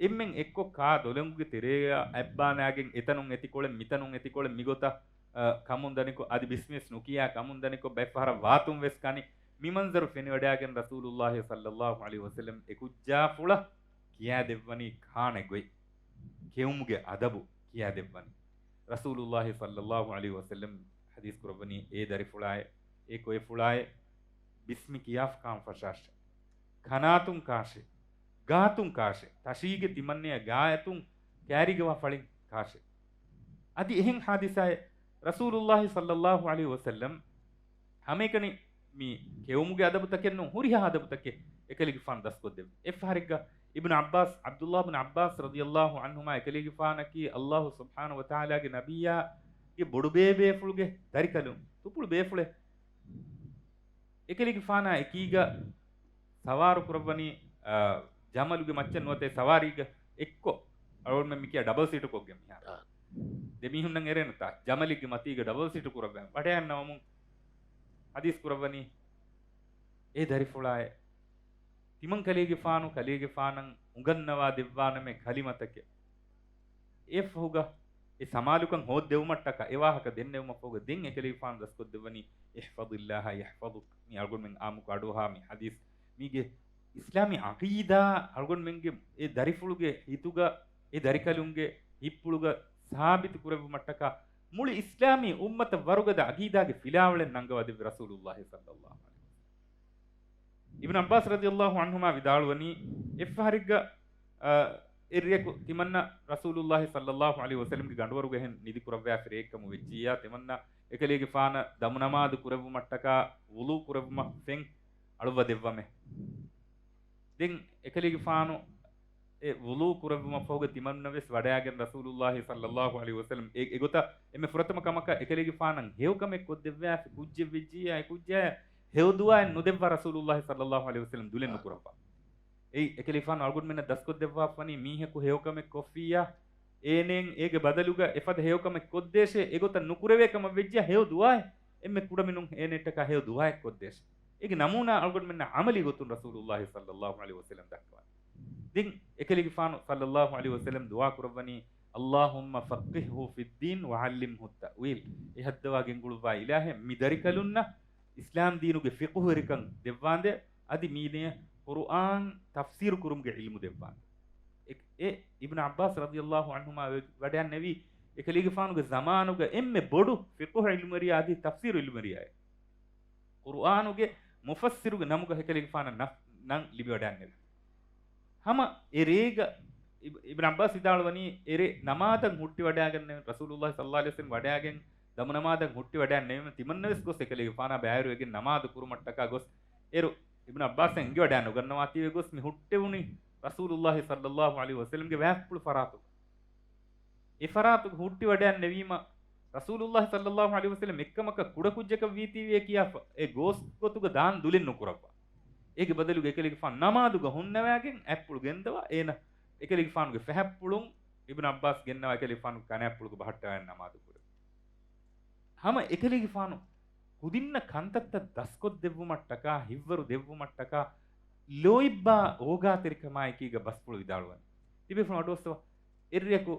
އެންމެން އެއްކޮށް ކާ ދޮލަނގުގެ ތެރޭއަށް އަތްބާނާގެން އެތަނުން އެތިކޮޅެއް މިތަނުން އެތިކޮޅެއް މިގޮތަށް، އަ، ކަމުން ދަނިކޮށް، އަދި ބިސްމިސް ނުކިޔާ ކަމުން ދަނިކޮށް، ބައެއްފަހަރަށް ވާތުން ވެސް ކަނި. މި މަންޒަރު ފެނިވަޑައިގެން ރަސޫލުﷲ ޞައްލަﷲ ޢަލައިހި ވަސައްލަމް އެކުއްޖާފުޅަށް ކިޔާދެއްވަނީ ކާނެ ގޮތް، ކެއުމުގެ އަދަބު ކިޔާދެއްވަނީ. ރަސޫލުއްލާހި ޞައްލައްލާހު ޢަލައިހި ވަސައްލަމް ޙަދީޘް ކުރައްވަނީ، އޭ ދަރިފުޅާއޭ، އޭ ކޮއެފުޅާއޭ، ބިސްމި ކިޔާފަ ކާން ފަށާށޭ. ކަނާތުން ކާށޭ، ގާތުން ކާށޭ، ތަށީގެ ތިމަންނަޔަށް ގާތުން ކައިރީގަވާ ފަޅިން ކާށޭ. އަދި އެހެން ޙާދިސާއެއް ރަސޫލުއްލާހި ޞައްލައްލާހު ޢަލައިހި ވަސައްލަމް ހަމައެކަނި މި ކެއުމުގެ އަދަބުތަކެއް ނޫން، ހުރިހާ އަދަބުތަކެއް އެކަލޭގެފާނު ދަސްކޮށްދެއްވި. އެއްފަހަރެއްގަ އިބްނު ޢައްބާސް، ޢަބްދުﷲ ބިން ޢައްބާސް ރަޟިޔަﷲ ޢަންހުމާ އެކަލޭގެފާނަކީ ﷲ ސުބްޙާނަހު ވަތަޢާލާގެ ނަބިއްޔާގެ ބޮޑުބޭބޭފުޅުގެ ދަރިކަލުން، ތުޕުޅު ބޭފުޅެއް. އެކަލޭގެފާނާ އެކީގަ ސަވާރު ކުރައްވަނީ، އާ، ޖަމަލުގެ މައްޗަށް ނުވަތަ ސަވާރީގަ އެއްކޮށް، އަޅުގަނޑުމެން މިކިޔާ ޑަބަލް ސީޓު ކޮށްގެން މިހާރު. އާ. ދެ މީހުންނަށް އެރޭނުތާ، ޖަމަލެއްގެ މަތީގަ ޑަބަލް ސީޓު ކުރައްވާ ވަޑައިގަންނަވަމުން ޙަދީޘް ކުރައްވަނީ، އޭ ދަރިފުޅާއޭ، ތިމަން ކަލޭގެފާނު ކަލޭގެފާނަށް އުނގަންނަވާ ދެއްވާނަމޭ ކަލިމަތަކެއް. އެއަށްފަހުގަ އެ ސަމާލުކަން ހޯއްދެވުމަށްޓަކާ އެ ވާހަކަ ދެންނެވުމަށްފަހުގަ ދެން އެކަލޭގެފާނު ދަސްކޮށްދެއްވަނީ، احفظ الله يحفظك. މި އަޅުގަނޑުމެން އާއްމުކޮށް އަޑުއަހާ މި ޙަދީޘް. މީގެ އިސްލާމީ ޢަޤީދާ އަޅުގަނޑުމެންގެ އެ ދަރިފުޅުގެ ހިތުގަ، އެ ދަރިކަލުންގެ ހިތްޕުޅުގަ ސާބިތު ކުރެއްވުމަށްޓަކާ މުޅި އިސްލާމީ އުއްމަތަށް ވަރުގަދަ ޢަޤީދާގެ ފިލާވަޅެއް ނަންގަވާ ދެއްވި ރަސޫލުއްލާހި ޞައްލައްލާހު ޢަލައިހި ވަސައްލަމް. އިބްނު ޢައްބާސް ރަޟިޔަﷲ ޢަންހުމާ ވިދާޅުވަނީ، އެއްފަހަރެއްގަ، އަ، އެއްރެޔަކު ތިމަންނަ ރަސޫލުއްލާހި ޞައްލައްލާހު ޢަލައިހި ވަސައްލަމްގެ ގަނޑުވަރުގަ އެހެން ނިދި ކުރައްވާފަ ރެއެއްކަމު ވެއްޖިއްޔާ، ތިމަންނަ އެކަލޭގެފާނަށް ދަމުނަމާދު ކުރެއްވުމަށްޓަކާ ވުޟޫ ކުރެއްވުމަށް ފެން އަޅުއްވަ ދެއްވަމޭ. ދެން އެކަލޭގެފާނު އެ ވުޟޫ ކުރެއްވުމަށްފަހުގަ ތިމަންނަވެސް ވަޑައިގެން ރަސޫލުއްލާހި ޞައްލައްލާހު ޢަލައިހި ވަސައްލަމް އެ، އެގޮތަށް އެންމެ ފުރަތަމަ ކަމަކަށް އެކަލޭގެފާނަށް ހެޔޮކަމެއް ކޮށްދެއްވާފި ކުއްޖެއް ވެއްޖިއްޔާ އެ ކުއްޖާއަށް ހެޔޮ ދުޢާއެއް ނުދެއްވާ ރަސޫލުއްލާހި ޞައްލައްލާހު ޢަލައިހި ވަސައްލަމް ދުލެއް ނުކުރައްވާ. އެއީ އެކަލޭގެފާނު އަޅުގަނޑުމެންނަށް ދަސްކޮށްދެއްވާފަނީ މީހަކު ހެޔޮކަމެއް ކޮށްފިއްޔާ، އޭނައަށް އޭގެ ބަދަލުގަ އެފަދަ ހެޔޮކަމެއް ކޮށްދޭށޭ، އެގޮތަށް ނުކުރެވޭ ކަމަށް ވެއްޖިއްޔާ ހެޔޮ ދުޢާއެއް، އެންމެ ކުޑަމިނުން އޭނައަށްޓަކާ ހެޔޮ ދުޢާއެއް ކޮށްދޭށޭ. އޭގެ ނަމޫނާ އަޅުގަނޑުމެންނަށް ޢަމަލީ ގޮތުން ރަސޫލުއްލާހި ޞައްލައްލާހު ޢަލައިހި ވަސައްލަމް ދައްކަވަނީ. ދެން އެކަލޭގެފާނު ޞައްލައްލާހު ޢަލައިހި ވަސައްލަމް ދުޢާ ކުރައްވަނީ، اللهم فقهه في الدين وعلمه التأويل. އެ ހައްދަވާ ގެންގުޅުއްވާ އިލާހޭ، މި ދަރިކަލުންނަށް އިސްލާމް ދީނުގެ ފިޤުހުވެރިކަން ދެއްވާނދޭ، އަދި މީނަޔަށް ޤުރުއާން ތަފްސީރު ކުރުމުގެ ޢިލްމު ދެއްވާނދޭ. އެ، އެ އިބްނު ޢައްބާސް ރަޟިޔަﷲ ޢަންހުމާ ވެ-، ވަޑައިގެންނެވީ އެކަލޭގެފާނުގެ ޒަމާނުގަ އެންމެ ބޮޑު ފިޤުހު ޢިލްމުވެރިޔާ އަދި ތަފްސީރު ޢިލްމުވެރިޔާއެއް. ޤުރުއާނުގެ މުފައްސިރުގެ ނަމުގަ އެކަލޭގެފާނަށް ނަ-، ނަން ލިބިވަޑައިގެންނެވި. ހަމަ އެ ރޭގަ އިބް-، އިބްނު ޢައްބާސް ވިދާޅުވަނީ، އެ ރޭ ނަމާދަށް ހުއްޓިވަޑައިގެންނެވި، ރަސޫލުއްލާހި ޞައްލައްލާހު ޢަލައިހި ވަސައްލަމް ވަޑައިގެން ދަމުނަމާދަށް ހުއްޓިވަޑައިގެންނެވީމަ، ތިމަންނަވެސް ގޮސް އެކަލޭގެފާނާ ބައިވެރިވެގެން ނަމާދު ކުރުމަށްޓަކާ ގޮސް، އޭރު އިބްނު ޢައްބާސް އެނގިވަޑައި ނުގަންނަވާތީވެ ގޮސް މި ހުއްޓެވުނީ ރަސޫލުއްލާހި ޞައްލައްލާހު ޢަލައިހި ވަސައްލަމްގެ ވާތްޕުޅު ފަރާތުގަ. އެ ފަރާތުގަ ހުއްޓިވަޑައިން ނެވީމަ، ރަސޫލުއްލާހި ޞައްލައްލާހު ޢަލައިހި ވަސައްލަމް އެއްކަމަކަށް ކުޑަކުއްޖަކަށް ވީތީވޭ ކިޔާފަ، އެ ގޯސް ގޮތުގަ ދާން ދުލެއް ނުކުރައްވާ. އޭގެ ބަދަލުގަ އެކަލޭގެފާނު ނަމާދުގަ ހުންނަވާގެން އަތްޕުޅު ގެންދަވާ، އޭނަ އެކަލޭގެފާނުގެ ފަހަތްޕުޅުން އިބްނު ޢައްބާސް ގެންނަވާ އެކަލޭގެފާނުގެ ކަނާތްޕުޅުގަ ބަހައްޓަވާގެން ނަމާދު ކުރެއްވި. ހަމަ އެކަލޭގެފާނު ކުދިންނަށް ކަންތައްތައް ދަސްކޮށްދެއްވުމަށްޓަކާ، ހިތްވަރު ދެއްވުމަށްޓަކާ، ލޯތްބާ އޯގާތެރިކަމާއެކީގަ ބަސްފުޅު ވިދާޅުވަނީ. ތިބޭފުޅުން އަޑުއައްސަވާ. އެއްރެއަކު،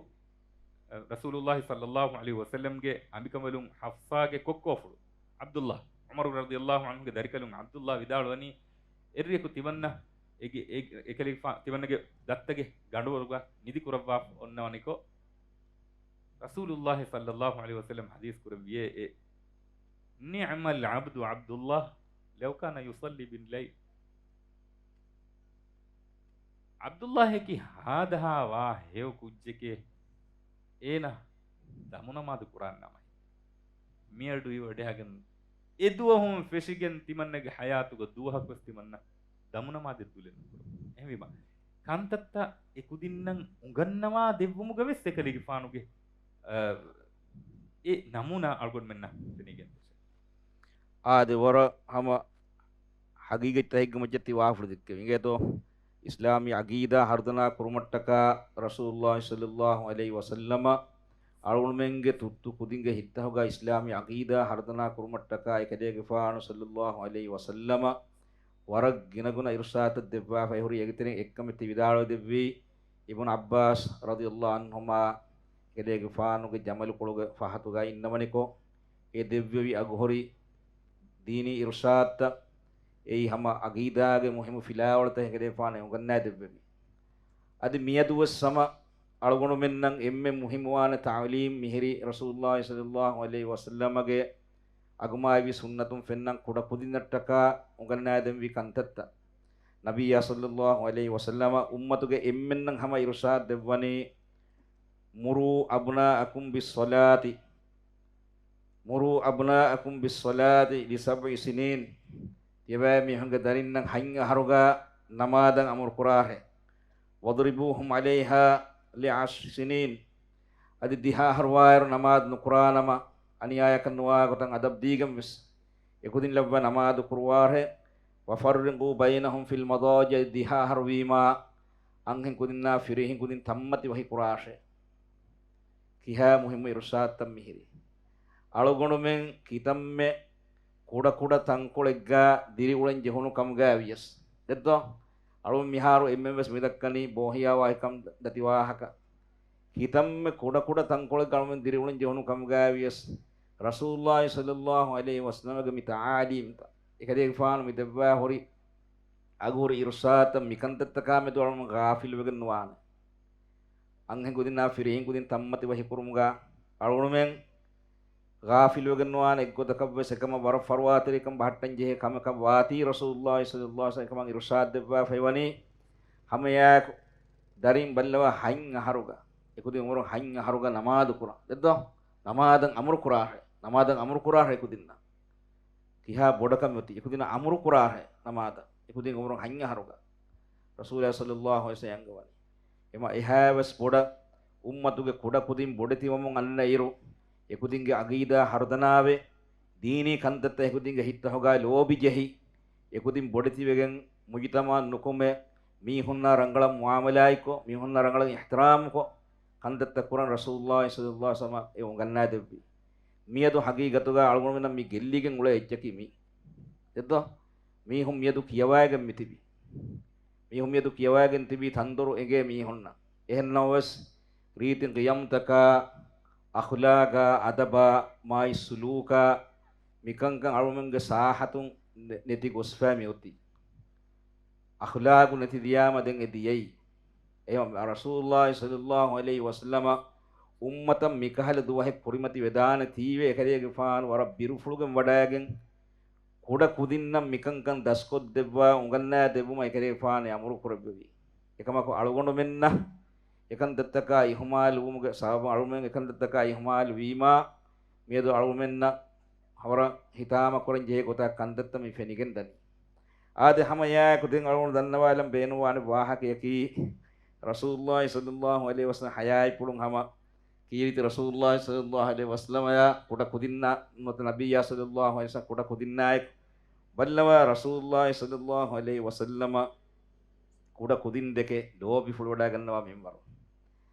އަ، ރަސޫލުއްލާހި ޞައްލައްލާހު ޢަލައިހި ވަސައްލަމްގެ އަނބިކަނބަލުން ޙަފްޞާގެ ކޮއްކޯފުޅު ޢަބްދުއްލާ، ޢުމަރު ރަޟިޔައްލާހު ޢަންހުގެ ދަރިކަލުން ޢަބްދުއްލާ ވިދާޅުވަނީ، އެއްރެއަކު ތިމަންނަ އެގެ-، އެ-، އެކަލޭގެފާ-، ތިމަންނަގެ ދައްތަގެ ގަނޑުވަރުގަ ނިދި ކުރައްވާ އޮންނަވަނިކޮށް، ރަސޫލުއްލާހި ޞައްލައްލާހު ޢަލައިހި ވަސައްލަމް ޙަދީޘް ކުރެއްވިއޭ، އެ، نعم العبد عبد الله لو كان يصلي بالليل. ޢަބްދުއްލާހަކީ ހާދަހާ ވާ ހެޔޮ ކުއްޖެކޭ، އޭނަ ދަމުނަމާދު ކުރާން ނަމަ. މިއަޑު އިވަޑައިގެން އެ ދުވަހުން ފެށިގެން ތިމަންނަގެ ޙަޔާތުގަ ދުވަހަކުވެސް ތިމަންނަ ދަމުނަމާދެއް ދުލެއް ނުކުރައްވާ. އެހެންވީމަ، ކަންތައްތައް އެ ކުދިންނަށް އުނގަންނަވާ ދެއްވުމުގަ ވެސް އެކަލޭގެފާނުގެ، އަ، އެ ނަމޫނާ އަޅުގަނޑުމެންނަށް ފެނިގެން ދަސް. އާދެ، ވަރަށް ހަމަ ޙަޤީޤަތްތަކެއްގެ މައްޗަށް ތި ވާފުޅު ދެއްކެވި. އިނގޭތޯ، އިސްލާމީ ޢަޤީދާ ހަރުދަނާ ކުރުމަށްޓަކާ ރަސޫލުއްލާހި ޞައްލައްލާހު ޢަލައިހި ވަސައްލަމަ އަޅުގަނޑުމެންގެ ތުއްތު ކުދިންގެ ހިތްތަކުގަ އިސްލާމީ ޢަޤީދާ ހަރުދަނާ ކުރުމަށްޓަކާ އެކަލޭގެފާނު ޞައްލައްލާހު ޢަލައިހި ވަސައްލަމަ ވަރަށް ގިނަގުނަ އިރުޝާދުތައް ދެއްވާފަ. އެހުރި އޭގެ ތެރެއިން އެއްކަމެއް ތި ވިދާޅުވެ ދެއްވީ، އިބްނު ޢައްބާސް ރަޟިޔައްލާހު ޢަންހުމާ އެކަލޭގެފާނުގެ ޖަމަލުކޮޅުގެ ފަހަތުގައި އިންނަވަނިކޮށް، އެ ދެއްވެވި އަގުހުރި ދީނީ އިރުޝާދުތައް، އެއީ ހަމަ ޢަޤީދާގެ މުހިއްމު ފިލާވަޅުތައް އެކަލޭގެފާނު އެ އުނގަންނާ ދެއްވެވި. އަދި މިއަދުވެސް ހަމަ އަޅުގަނޑުމެންނަށް އެންމެ މުހިއްމުވާނެ ތަޢުލީމް މިހިރީ ރަސޫލުﷲ ޞައްލަﷲ ޢަލައިހި ވަސައްލަމަގެ އަގުމާވި ސުންނަތުން ފެންނަން ކުޑަކުދިންނަށްޓަކާ އުނގަންނާދެންވި ކަންތައްތައް. ނަބިއްޔާ ޞައްލަﷲ ޢަލައިހި ވަސައްލަމަ އުއްމަތުގެ އެންމެންނަށް ހަމަ އިރުޝާދު ދެއްވަނީ، "مروا أبناءكم بالصلاة، مروا أبناءكم بالصلاة لسبع سنين." ތިޔަބައިމީހުންގެ ދަރިންނަށް ހަތް އަހަރުގަ ނަމާދަށް އަމުރު ކުރާށޭ. "واضربوهم عليها لعشر سنين." އަދި ދިހަ އަހަރު ވާއިރު ނަމާދު ނުކުރާނަމަ، އަނިޔާއަކަށް ނުވާ ގޮތަށް އަދަބު ދީގެން ވެސް އެކުދިން ލައްވާ ނަމާދު ކުރުވާށޭ. "وفرقوا بينهم في المضاجع." ދިހަ އަހަރު ވީމާ، އަންހެން ކުދިންނާ ފިރިހެން ކުދިން ތަންމަތި ވަހި ކުރާށޭ. ކިހާ މުހިއްމު އިރުޝާދުތައް މިހިރީ. އަޅުގަނޑުމެން ކިތަންމެ ކުޑަކުޑަ ތަންކޮޅެއްގަ ދިރިއުޅެން ޖެހުނު ކަމުގަ ވިޔަސް، ދެއްތޯ؟ އަޅު މިހާރު އެންމެން ވެސް މިދައްކަނީ ބޯހިޔާވާހިކަން ދަތި ވާހަކަ. ކިތަންމެ ކުޑަކުޑަ ތަންކޮޅެއްގަ އަޅުމެން ދިރިއުޅެން ޖެހުނު ކަމުގަ ވިޔަސް، ރަސޫލުﷲ ޞައްލަﷲ ޢަލައިހި ވަސައްލަމަގެ މި ތަޢާލީމްތައް، އެކަލޭގެފާނު މި ދެއްވާ ހުރި އަގުހުރި އިރުޝާދުތައް، މިކަންތައްތަކާ މެދު އަޅުގަނޑު ޣާފިލުވެގެން ނުވާނެ. އަންހެން ކުދިންނާ ފިރިހެން ކުދިން ތަންމަތި ވަހިކުރުމުގަ އަޅުގަނޑުމެން ޣާފިލުވެގެން ނުވާނެ. އެއްގޮތަކަށް ވެސް އެކަމަށް ވަރަށް ފަރުވާތެރިކަން ބަހައްޓަން ޖެހޭ ކަމަކަށް ވާތީ، ރަސޫލުﷲ ޞައްލަﷲ ޢަލައިހި ވަސައްލަމަ އެކަމަށް އިރުޝާދު ދެއްވާފައި ވަނީ، ހަމައެއާއެކު ދަރިން ބައްލަވާ ހަތް އަހަރުގަ، އެކުދިން އުމުރުން ހަތް އަހަރުގަ ނަމާދު ކުރަން. ދެއްތޯ؟ ނަމާދަށް އަމުރު ކުރާށޭ. ނަމާދަށް އަމުރު ކުރާށޭ އެކުދިންނަށް. ކިހާ ބޮޑަކަށް މިއޮތީ އެކުދިންނަށް އަމުރު ކުރާށޭ ނަމާދަށް. އެކުދިން އުމުރުން ހަތް އަހަރުގަ ރަސޫލާ ޞައްލަﷲ ޢަލައިހި ވަސައްލަމަ އަންގަވަނީ. އެމަ އެހާވެސް ބޮޑަށް އުއްމަތުގެ ކުޑަކުދިން ބޮޑެތިވަމުން އަންނަ އިރު، އެކުދިންގެ ޢަގީދާ ހަރުދަނާވެ، ދީނީ ކަންތައްތައް އެކުދިންގެ ހިތްތަކުގައި ލޯބި ޖެހި، އެކުދިން ބޮޑެތިވެގެން މުޖުތަމަޢަށް ނުކުމެ، މީހުންނާ ރަނގަޅަށް މުޢާމަލާތްކޮށް، މީހުންނާ ރަނގަޅަށް އިޙްތިރާމްކޮށް، ކަންތައްތައް ކުރަން ރަސޫލުﷲ ޞައްލަﷲ ޢަލައިހި ވަސައްލަމަ އެ އުނގަންނާދެއްވި. މިއަދު ޙަޤީޤަތުގަ އަޅުގަނޑުމެންނަށް މި ގެއްލިގެން އުޅޭ އެއްޗަކީ މީ. ދެއްތޯ؟ މީހުން މިއަދު ކިޔަވައިގެން މިތިބީ. މީހުން މިއަދު ކިޔަވައިގެން ތިބީ ތަންދޮރު އެނގޭ މީހުންނަށް. އެހެންނަމަވެސް، ރީތި ޤިޔަމްތަކާ، އަޚްލާޤާ، އަދަބާ، މާތް ސުލޫކާ، މިކަންކަން އަޅުމެންގެ ސާހަތުން ނެ-، ނެތި ގޮސްފައި މިއޮތީ. އަޚްލާޤު ނެތި ދިޔާމަ ދެން އެ ދިޔައީ. އެ ރަސޫލުﷲ ޞައްލަﷲ ޢަލައިހި ވަސައްލަމަ އުއްމަތަށް މިކަހަލަ ދުވަހެއް ކުރިމަތި ވެދާނެ ތީވެ އެކަލޭގެފާނު ވަރަށް ބިރުފުޅުގެން ވަޑައިގެން، ކުޑަ ކުދިންނަށް މިކަންކަން ދަސްކޮށްދެއްވާ އުނގަންނާ ދެއްވުމަށް އެކަލޭގެފާނު އަމުރު ކުރެއްވެވި. އެކަމަކު އަޅުގަނޑުމެންނަށް އެކަންތައްތަކާ އިހުމާލުވުމުގެ ސަބަބުން އަޅުމެން އެކަންތައްތަކާ އިހުމާލުވީމާ، މިއަދު އަޅުމެންނަށް ހަވަރަށް ހިތާމަކުރަން ޖެހޭ ގޮތަށް ކަންތައްތައް މި ފެނިގެން ދަނީ. އާދެ، ހަމަ އެއާއެކު ދެން އަޅުގަނޑު ދަންނަވާލަން ބޭނުންވާނެ ވާހަކަޔަކީ، ރަސޫލުﷲ ޞައްލަﷲ ޢަލައިހި ވަސައްލަމަ ޙަޔާތްޕުޅުން ހަމަ ކީރިތި ރަސޫލުﷲ ޞައްލަﷲ ޢަލައިހި ވަސައްލަމަޔާ ކުޑަ ކުދިންނާ ނުވަތަ ނަބިއްޔާ ޞައްލަﷲ ޢަލައިހި ވަސައްލަމަ ކުޑަ ކުދިންނާއެކު ބައްލަވާ ރަސޫލުﷲ ޞައްލަﷲ ޢަލައިހި ވަސައްލަމަ ކުޑަ ކުދިން ދެކެ ލޯބިފުޅުވަޑައިގަންނަވާ މިންވަރު.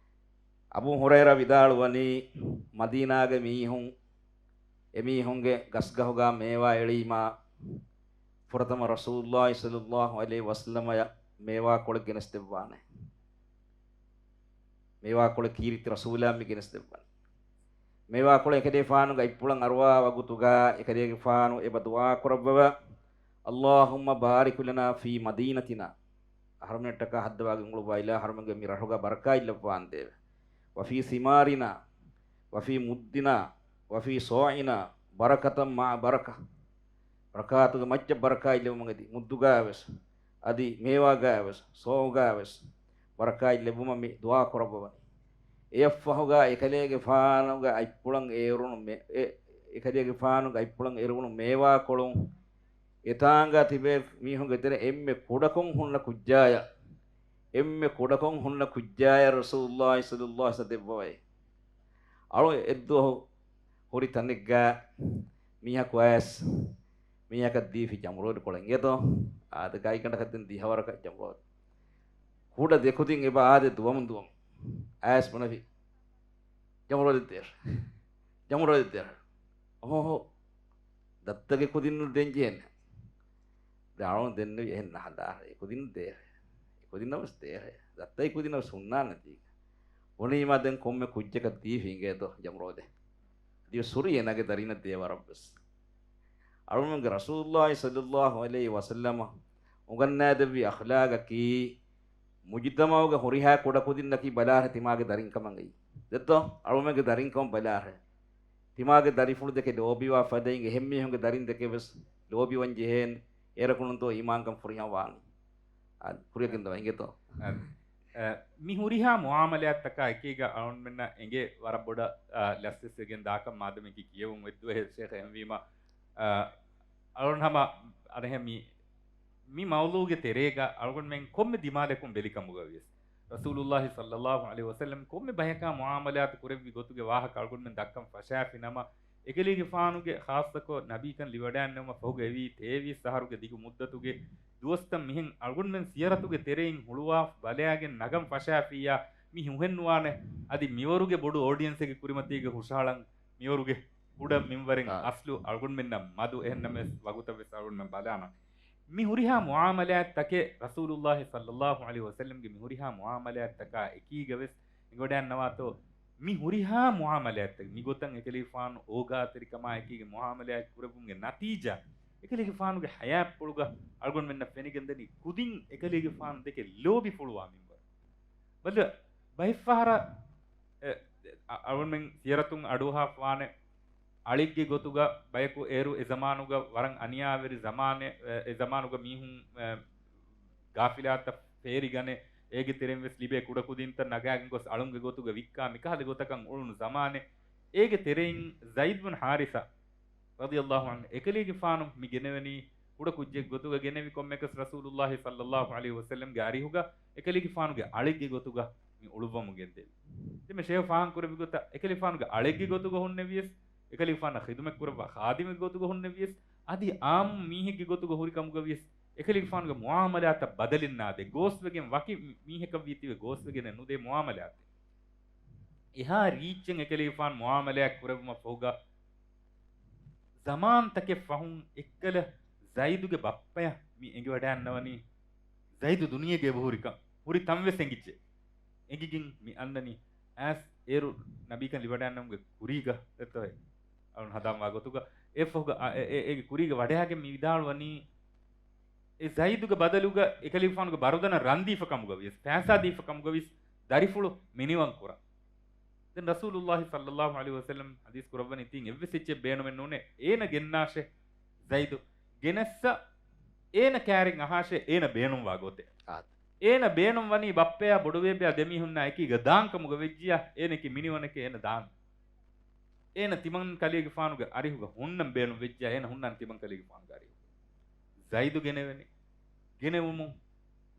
އަބޫ ހުރައިރާ ވިދާޅުވަނީ، މަދީނާގެ މީހުން އެމީހުންގެ ގަސްގަހުގަ މޭވާ އެޅީމާ، ފުރަތަމަ ރަސޫލުﷲ ޞައްލަﷲ ޢަލައިހި ވަސައްލަމަޔަށް މޭވާކޮޅެއް ގެނެސްދެއްވާނެ. މޭވާކޮޅެއް ކީރިތި ރަސޫލާ މި ގެނެސްދެއްވަނީ. މޭވާކޮޅެއް އެކަލޭގެފާނުގެ އަތްޕުޅަށް އަރުވާ ވަގުތުގަ އެކަލޭގެފާނު އެބަ ދުޢާ ކުރައްވަވަ، اللهم بارك لنا في مدينتنا. އަހަރުމެންނަށްޓަކާ ހައްދަވާގެން އުޅުއްވާ އިލާހު، އަހަރުމެންގެ މި ރަށުގަ ބަރަކާތް ލައްވާނދޭވެ. وفي ثمارنا، وفي مدنا، وفي صاعنا، بركة مع بركة. ބަރަކާތުގެ މައްޗަށް ބަރަކާތް ލެއްވުމަށް އެދި، މުއްދުގައިވެސް، އަދި މޭވާގައިވެސް، ސޯގައިވެސް ބަރަކާތް ލެއްވުމަށް މި ދުޢާ ކުރައްވަވަނީ. އެއަށްފަހުގަ އެކަލޭގެފާނުގެ އަތްޕުޅަށް އޭރުނު މޭ-، އެ-، އެކަލޭގެފާނުގެ އަތްޕުޅަށް އެރުވުނު މޭވާކޮޅުން އެތާނގަ ތިބޭ މީހުންގެ ތެރެ އެންމެ ކުޑަކޮށް ހުންނަ ކުއްޖާޔަށް، އެންމެ ކުޑަކޮށް ހުންނަ ކުއްޖާޔަށް ރަސޫލުﷲ ޞައްލަﷲ ޢަލައިހި ވަސައްލަމަ ދެއްވަވައި. އަޅު އެއްދުވަހު ހުރި ތަނެއްގަ މީހަކު އައިސް މީހަކަށް ދީފި ޖަމްރޯދު ކޮޅެއް އިނގޭތޯ؟ އާދެ، ގާތްގަނޑަކަށް ދެން ދިހަވަރަކަށް ޖަމްރޯދު. ކުޑަ ދެކުދިން އެބަ އާދެ ދުވަމުން ދުވަމުން. އައިސް ބުނެފި. ޖަމްރޯދެއް ދޭށޭ. ޖަމްރޯދެއް ދޭށޭ. އޮހޯ. ދައްތަގެ ކުދިންނު ދޭން ޖެހޭނެ. ދެން އަޅުން ދެންނެވި އެހެން ނަހަނދާށޭ. އެ ކުދިން ދޭށޭ. އެ ކުދިންނަށް ވެސް ދޭށޭ. ދައްތައި ކުދިންނަށް ވެސް ހުންނާނެ ދީގެ. ބުނީމާ ދެން ކޮންމެ ކުއްޖަކަށް ދީފި އިނގޭތޯ ޖަމްރޯދެއް. ދިޔަ ސުރި އޭނާގެ ދަރިންނަށް ދޭ ވަރަށް ވެސް. އަޅުމެންގެ ރަސޫލުﷲ ޞައްލަﷲ ޢަލައިހި ވަސައްލަމަ އުނގަންނާދެއްވި އަޚްލާގަކީ، މުޖުތަމަޢުގެ ހުރިހާ ކުޑަކުދިންނަކީ ބަލާހެ ތިމާގެ ދަރިންކަމަށް އެއީ. ދެއްތޯ؟ އަޅުމެންގެ ދަރިންކަމަށް ބަލާހެ. ތިމާގެ ދަރިފުޅު ދެކެ ލޯބިވާ ފަދައިން އެހެން މީހުންގެ ދަރިން ދެކެ ވެސް ލޯބިވަން ޖެހޭނެ. އޭރަކު ނޫންތޯ އީމާންކަން ފުރިހަމަ ވާނީ. އާ، ކުރިއަށް ގެންދަވާ އިނގޭތޯ؟ އާ، އަ، މި ހުރިހާ މުޢާމަލާތްތަކާ އެކީގަ އަޅުންމެންނަށް އެނގޭ ވަރަށް ބޮޑަށް، އަ، ލަސްވެސްވެގެން ދާކަށް މާދަމެކި ކިޔެވުން އޮތްދުވަހެއް ޝޭޚް އެހެންވީމަ، އަ، އަޅުން ހަމަ އަނެހެ މި، މި މައުޟޫގެ ތެރޭގަ އަޅުގަނޑުމެން ކޮންމެ ދިމާލަކުން ބެލިކަމުގަ ވިޔަސް، ރަސޫލުﷲ ޞައްލަﷲ ޢަލައިހި ވަސައްލަމް ކޮންމެ ބަޔަކާ މުޢާމަލާތު ކުރެއްވި ގޮތުގެ ވާހަކަ އަޅުގަނޑުމެން ދައްކަން ފަށާފި ނަމަ، އެކަލޭގެފާނުގެ ޚާއްޞަކޮށް ނަބީކަން ލިވަޑައިންނެވުމަށް ފަހުގަ އެވީ ތޭވީސް އަހަރުގެ ދިގު މުއްދަތުގެ ދުވަސްތައް މިހެން އަޅުގަނޑުމެން ސިޔަރަތުގެ ތެރެއިން ހުޅުވާ ބަލާގެން ނަގަން ފަށާފިއްޔާ މި ހުހެއްނުވާނެ. އަދި މިވަރުގެ ބޮޑު އޯޑިއެންސެއްގެ ކުރިމަތީގަ ހުށަހަޅަން މިވަރުގެ ކުޑަ މިންވަރެއް އާ. އަސްލު އަޅުގަނޑުމެންނަށް މަދު. އެހެންނަމަވެސް ވަގުތަށް ވެސް އަޅުގަނޑުމެން ބަލާނަން. މި ހުރިހާ މުޢާމަލާތްތަކެއް ރަސޫލުﷲ ޞައްލަﷲ ޢަލައިހި ވަސައްލަމްގެ މި ހުރިހާ މުޢާމަލާތްތަކާ އެކީގަ ވެސް އެނގިވަޑައިންނަވާތޯ، މި ހުރިހާ މުޢާމަލާތްތައް މިގޮތަށް އެކަލޭގެފާނު އޯގާތެރިކަމާއެކީގެ މުޢާމަލާތް ކުރެއްވުމުގެ ނަތީޖާ، އެކަލޭގެފާނުގެ ޙަޔާތްޕުޅުގަ އަޅުގަނޑުމެންނަށް ފެނިގެންދަނީ ކުދިން އެކަލޭގެފާނު ދެކެ ލޯބިފުޅުވާ މިންވަރު. ބަލަ، ބައެއްފަހަރަށް، އެ، އަ-، އަޅުގަނޑުމެން ސިޔަރަތުން އަޑުއަހާފާނެ، އަޅެއްގެ ގޮތުގަ ބަޔަކު އޭރު އެ ޒަމާނުގަ ވަރަށް އަނިޔާވެރި ޒަމާނެއް، އެ، އެ ޒަމާނުގަ މީހުން، އެ، ގާފިލާތައް ފޭރިގަނެ، އޭގެ ތެރެއިން ވެސް ލިބޭ ކުޑަކުދިންތައް ނަގާގެން ގޮސް އަޅުންގެ ގޮތުގަ ވިއްކާ މިކަހަލަ ގޮތަކަށް އުޅުނު ޒަމާނެއް. އޭގެ ތެރެއިން ޒައިދް ބިން ޙާރިސާ ރަޟިޔަﷲ ޢަންހު އެކަލޭގެފާނު މި ގެނެވެނީ ކުޑަ ކުއްޖެއް ގޮތުގަ ގެނެވި ކޮންމެއަކަސް ރަސޫލުﷲ ޞައްލަﷲ ޢަލައިހި ވަސައްލަމްގެ އަރިހުގަ އެކަލޭގެފާނުގެ އަޅެއްގެ ގޮތުގަ މި އުޅުއްވަމުން ގެންދެވި. ދެން ޝޭޚް ފާހަގަކުރެއްވި ގޮތަށް އެކަލޭގެފާނުގެ އަޅެއްގެ ގޮތުގަ ހުންނެވިޔަސް، އެކަލޭގެފާނަށް ޚިދުމަތް ކުރައްވާ ޚާދިމެއްގެ ގޮތުގަ ހުންނެވިޔަސް، އަދި އާއްމު މީހެއްގެ ގޮތުގަ ހުރި ކަމުގަ ވިޔަސް، އެކަލޭގެފާނުގެ މުޢާމަލާތަށް ބަދަލެއް ނާދޭ. ގޯސްވެގެން ވަކި މީހަކަށް ވީތީވެ ގޯސްވެގެނެއް ނުދޭ މުޢާމަލާތެއް. އެހާ ރީއްޗެއް އެކަލޭގެފާނު މުޢާމަލާތް ކުރެއްވުމަށް ފަހުގަ، ޒަމާންތަކެއް ފަހުން އެއްކަލަ ޒައިދުގެ ބައްޕަޔަށް މި އެނގިވަޑައިންނަވަނީ، ޒައިދު ދުނިޔޭގަ އެބަހުރިކަން ހުރި ތަން ވެސް އެނގިއްޖެ. އެނގިގެން މި އަންނަނީ، އައިސް އޭރު ނަބީކަން ލިވަޑައިންނަވުމުގެ ކުރީގަ ދެއްތޯއޭ. އަޅުން ހަނދާން ވާ ގޮތުގަ އެއަށްފަހުގަ، އަ، އެ، އެ، އޭގެ ކުރީގަ ވަޑައިގެން މި ވިދާޅުވަނީ، އެ ޒައިދުގެ ބަދަލުގަ އެކަލޭގެފާނުގެ ބަރުދަނަށް ރަންދީފަ ކަމުގަ ވިޔަސް، ފައިސާ ދީފަ ކަމުގަ ވިޔަސް، ދަރިފުޅު މިނިވަން ކުރަން. ދެން ރަސޫލުﷲ ޞައްލަﷲ ޢަލައިހި ވަސައްލަމް ޙަދީޘް ކުރައްވަނީ، ތިން އެއްވެސް އެއްޗެއް ބޭނުމެއް ނޫނޭ، އޭނަ ގެންނާށޭ ޒައިދު، ގެނެއްސަ އޭނަ ކައިރިން އަހާށޭ އޭނަ ބޭނުންވާ ގޮތެއް. އާދެ. އޭނަ ބޭނުން ވަނީ ބައްޕަޔާ ބޮޑުބޭބެޔާ ދެމީހުންނާ އެކީގަ ދާން ކަމުގަ ވެއްޖިޔާ، އޭނަކީ މިނިވަނެކޭ އޭނަ ދާން. އޭނަ ތިމަން ކަލޭގެފާނުގެ އަރިހުގަ ހުންނަން ބޭނުން ވެއްޖިޔާ، އޭނަ ހުންނާނެ ތިމަން ކަލޭގެފާނުގެ އަރިހު. ޒައިދު ގެނެވެނީ. ގެނެވުމުން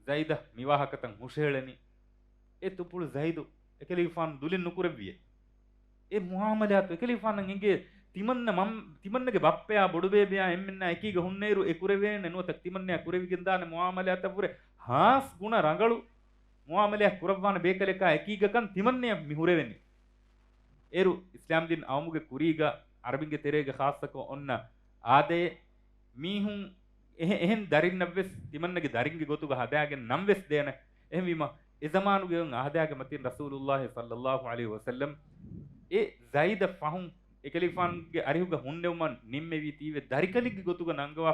ޒައިދަށް މިވާހަކަތައް ހުށަހެޅެނީ. އެ ތުޕުޅު ޒައިދު އެކަލޭގެފާނު ދުލެއް ނުކުރެއްވިއޭ. އެ މުޢާމަލާތު އެކަލޭގެފާނަށް އެނގޭ، ތިމަންނަ މަން-، ތިމަންނަގެ ބައްޕަޔާ ބޮޑުބޭބެޔާ އެންމެންނާ އެކީގަ ހުންނައިރު އެ ކުރެވޭނެ ނުވަތަ ތިމަންނަޔާ ކުރެވިގެންދާނެ މުޢާމަލާތަށްވުރެ ހާސް ގުނަ ރަނގަޅު މުޢާމަލާތް ކުރައްވާނެ ބޭކަލަކާ އެކީގަކަން ތިމަންނަޔަށް މި ހުރެވެނީ. އޭރު އިސްލާމްދީން އައުމުގެ ކުރީގަ ޢަރަބިންގެ ތެރޭގަ ޚާއްޞަކޮށް އޮންނަ އާދައެއް، މީހުން އެހެ-، އެހެން ދަރިންނަށްވެސް ތިމަންނަގެ ދަރިންގެ ގޮތުގަ ހަދާގެން ނަން ވެސް ދޭނެ. އެހެންވީމަ، އެ ޒަމާނުގެ އޮތް އާދައިގެ މަތިން ރަސޫލުﷲ ޞައްލަﷲ ޢަލައިހި ވަސައްލަމް އެ ޒައިދަށް ފަހުން އެކަލޭގެފާނުގެ އަރިހުގަ ހުންނެވުމަށް ނިންމެވީތީވެ ދަރިކަލެއްގެ ގޮތުގަ ނަންގަވާ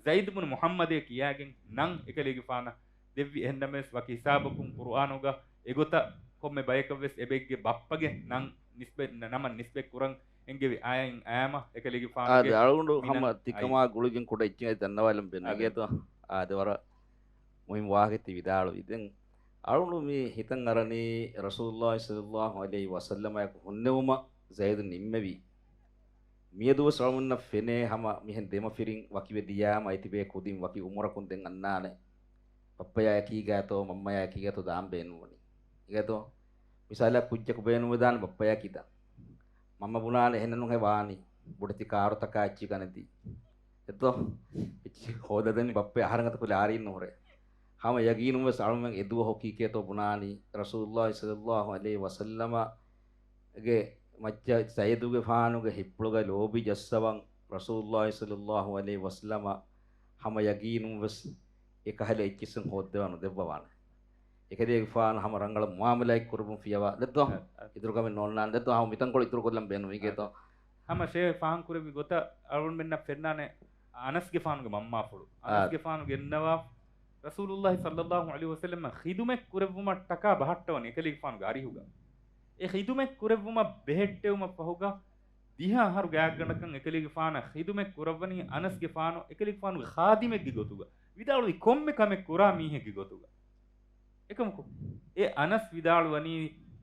ޒައިދު ބުނު މުޙައްމަދޭ ކިޔާގެން ނަން އެކަލޭގެފާނަށް ދެއްވި. އެހެންނަމަވެސް، ވަކި ހިސާބަކުން ޤުރުއާނުގަ އެގޮތަށް ކޮންމެ ބަޔަކަށްވެސް އެބައެއްގެ ބައްޕަގެ ނަން ނިސްބަތް، ނަ-، ނަމަ ނިސްބަތް ކުރަން އެންގެވި އާޔަތް އައިމަ އެކަލޭގެފާނުގެ އާދެ، އަޅުގަނޑު މިނަން ހަމަ ތިކަމާ އައި. ގުޅިގެން ކުޑަ އެއްޗެއް ދަންނަވާލަން ބޭނުން. އާދެ. އިނގޭތޯ؟ އާދެ، ވަރަށް މުހިންމު ވާހަކައެއް ވިދާޅުވި. ދެން އަޅުގަނޑު މި ހިތަށް އަރަނީ ރަސޫލުﷲ ޞައްލަﷲ ޢަލައިހި ވަސައްލަމާއެކު ހުންނެވުމަށް ޒައިދު ނިންމެވީ. މިއަދުވެސް އަޅުގަނޑުމެންނަށް ފެނޭ ހަމަ މިހެން ދެމަފިރިން ވަކިވެ ދިޔާމަ އެތިބޭ ކުދިން ވަކި އުމުރަކުން ދެން އަންނާނެ. ބައްޕަޔާ އެކީގާތޯ މަންމަޔާ އެކީގާތޯ ދާން ބޭނުންވަނީ. އިނގޭތޯ؟ މިސާލަށް ކުއްޖަކު ބޭނުންވެދާނެ ބައްޕަޔާ ކިތައް. މަންމަ ބުނާނެ އެހެނެއް ނުހޭ ވާނީ. ބޮޑެތި ކާރުތަކާ އެއްޗި ގަނެތި. އެއްތޯ؟ އެއްޗި ހޯދަދެން ބައްޕަ އަހަރެން އަތަކުލެ އާރީން ނުހުރޭ. ހަމަ ޔަގީނުން ވެސް އަޅުމެން އެދުވަހު ކީކޭތޯ ބުނާނީ. ރަސޫލުﷲ ޞައްލަﷲ ޢަލައިހި ވަސައްލަމަ ގެ މައްޗަށް ޒައިދުގެފާނުގެ ހިތްޕުޅުގަ ލޯބި ޖައްސަވަން ރަސޫލުﷲ ޞައްލަﷲ ޢަލައިހި ވަސައްލަމަ ހަމަ ޔަގީނުން ވެސް އެކަހަލަ އެއްޗިއްސުން ހޯއްދަވާ ނުދެއްވަވާނެ. އެކަލޭގެފާނު ހަމަ ރަނގަޅަށް މުޢާމަލާތް ކުރަމުން ފިޔަވާ ދެއްތޯ؟ އަ، އަ. އިތުރު ކަމެއް ނޯންނާނެ ދެއްތޯ؟ ހަމަ މިތަންކޮޅު އިތުރު ކޮށްލަން ބޭނުމީގޭތޯ؟ އަ. ހަމަ ޝޭޚް ފާހަގަކުރެއްވި ގޮތަށް އަޅުގަނޑުމެންނަށް ފެންނާނެ އަނަސްގެފާނުގެ މަންމާފުޅު. އާ. އަނަސްގެފާނު ގެންނަވާ ރަސޫލުﷲ ޞައްލަﷲ ޢަލައިހި ވަސައްލަމަށް ޚިދުމަތް ކުރެއްވުމަށް ޓަކާ ބަހައްޓަވަނީ އެކަލޭގެފާނުގެ އަރިހުގަ. އެ ޚިދުމަތް ކުރެއްވުމަށް ބެހެއްޓެވުމަށް ފަހުގަ ދިހަ އަހަރު ގާތްގަނޑަކަށް އެކަލޭގެފާނަށް ޚިދުމަތް ކުރައްވަނީ އަނަސްގެފާނު އެކަލޭގެފާނުގެ ޚާދިމެއްގެ ގޮތުގަ. ވިދާޅުވީ ކޮންމެ ކަމެއް ކުރާ މީހެއްގެ ގޮތުގަ. އެކަމަކު، އެ އަނަސް ވިދާޅުވަނީ،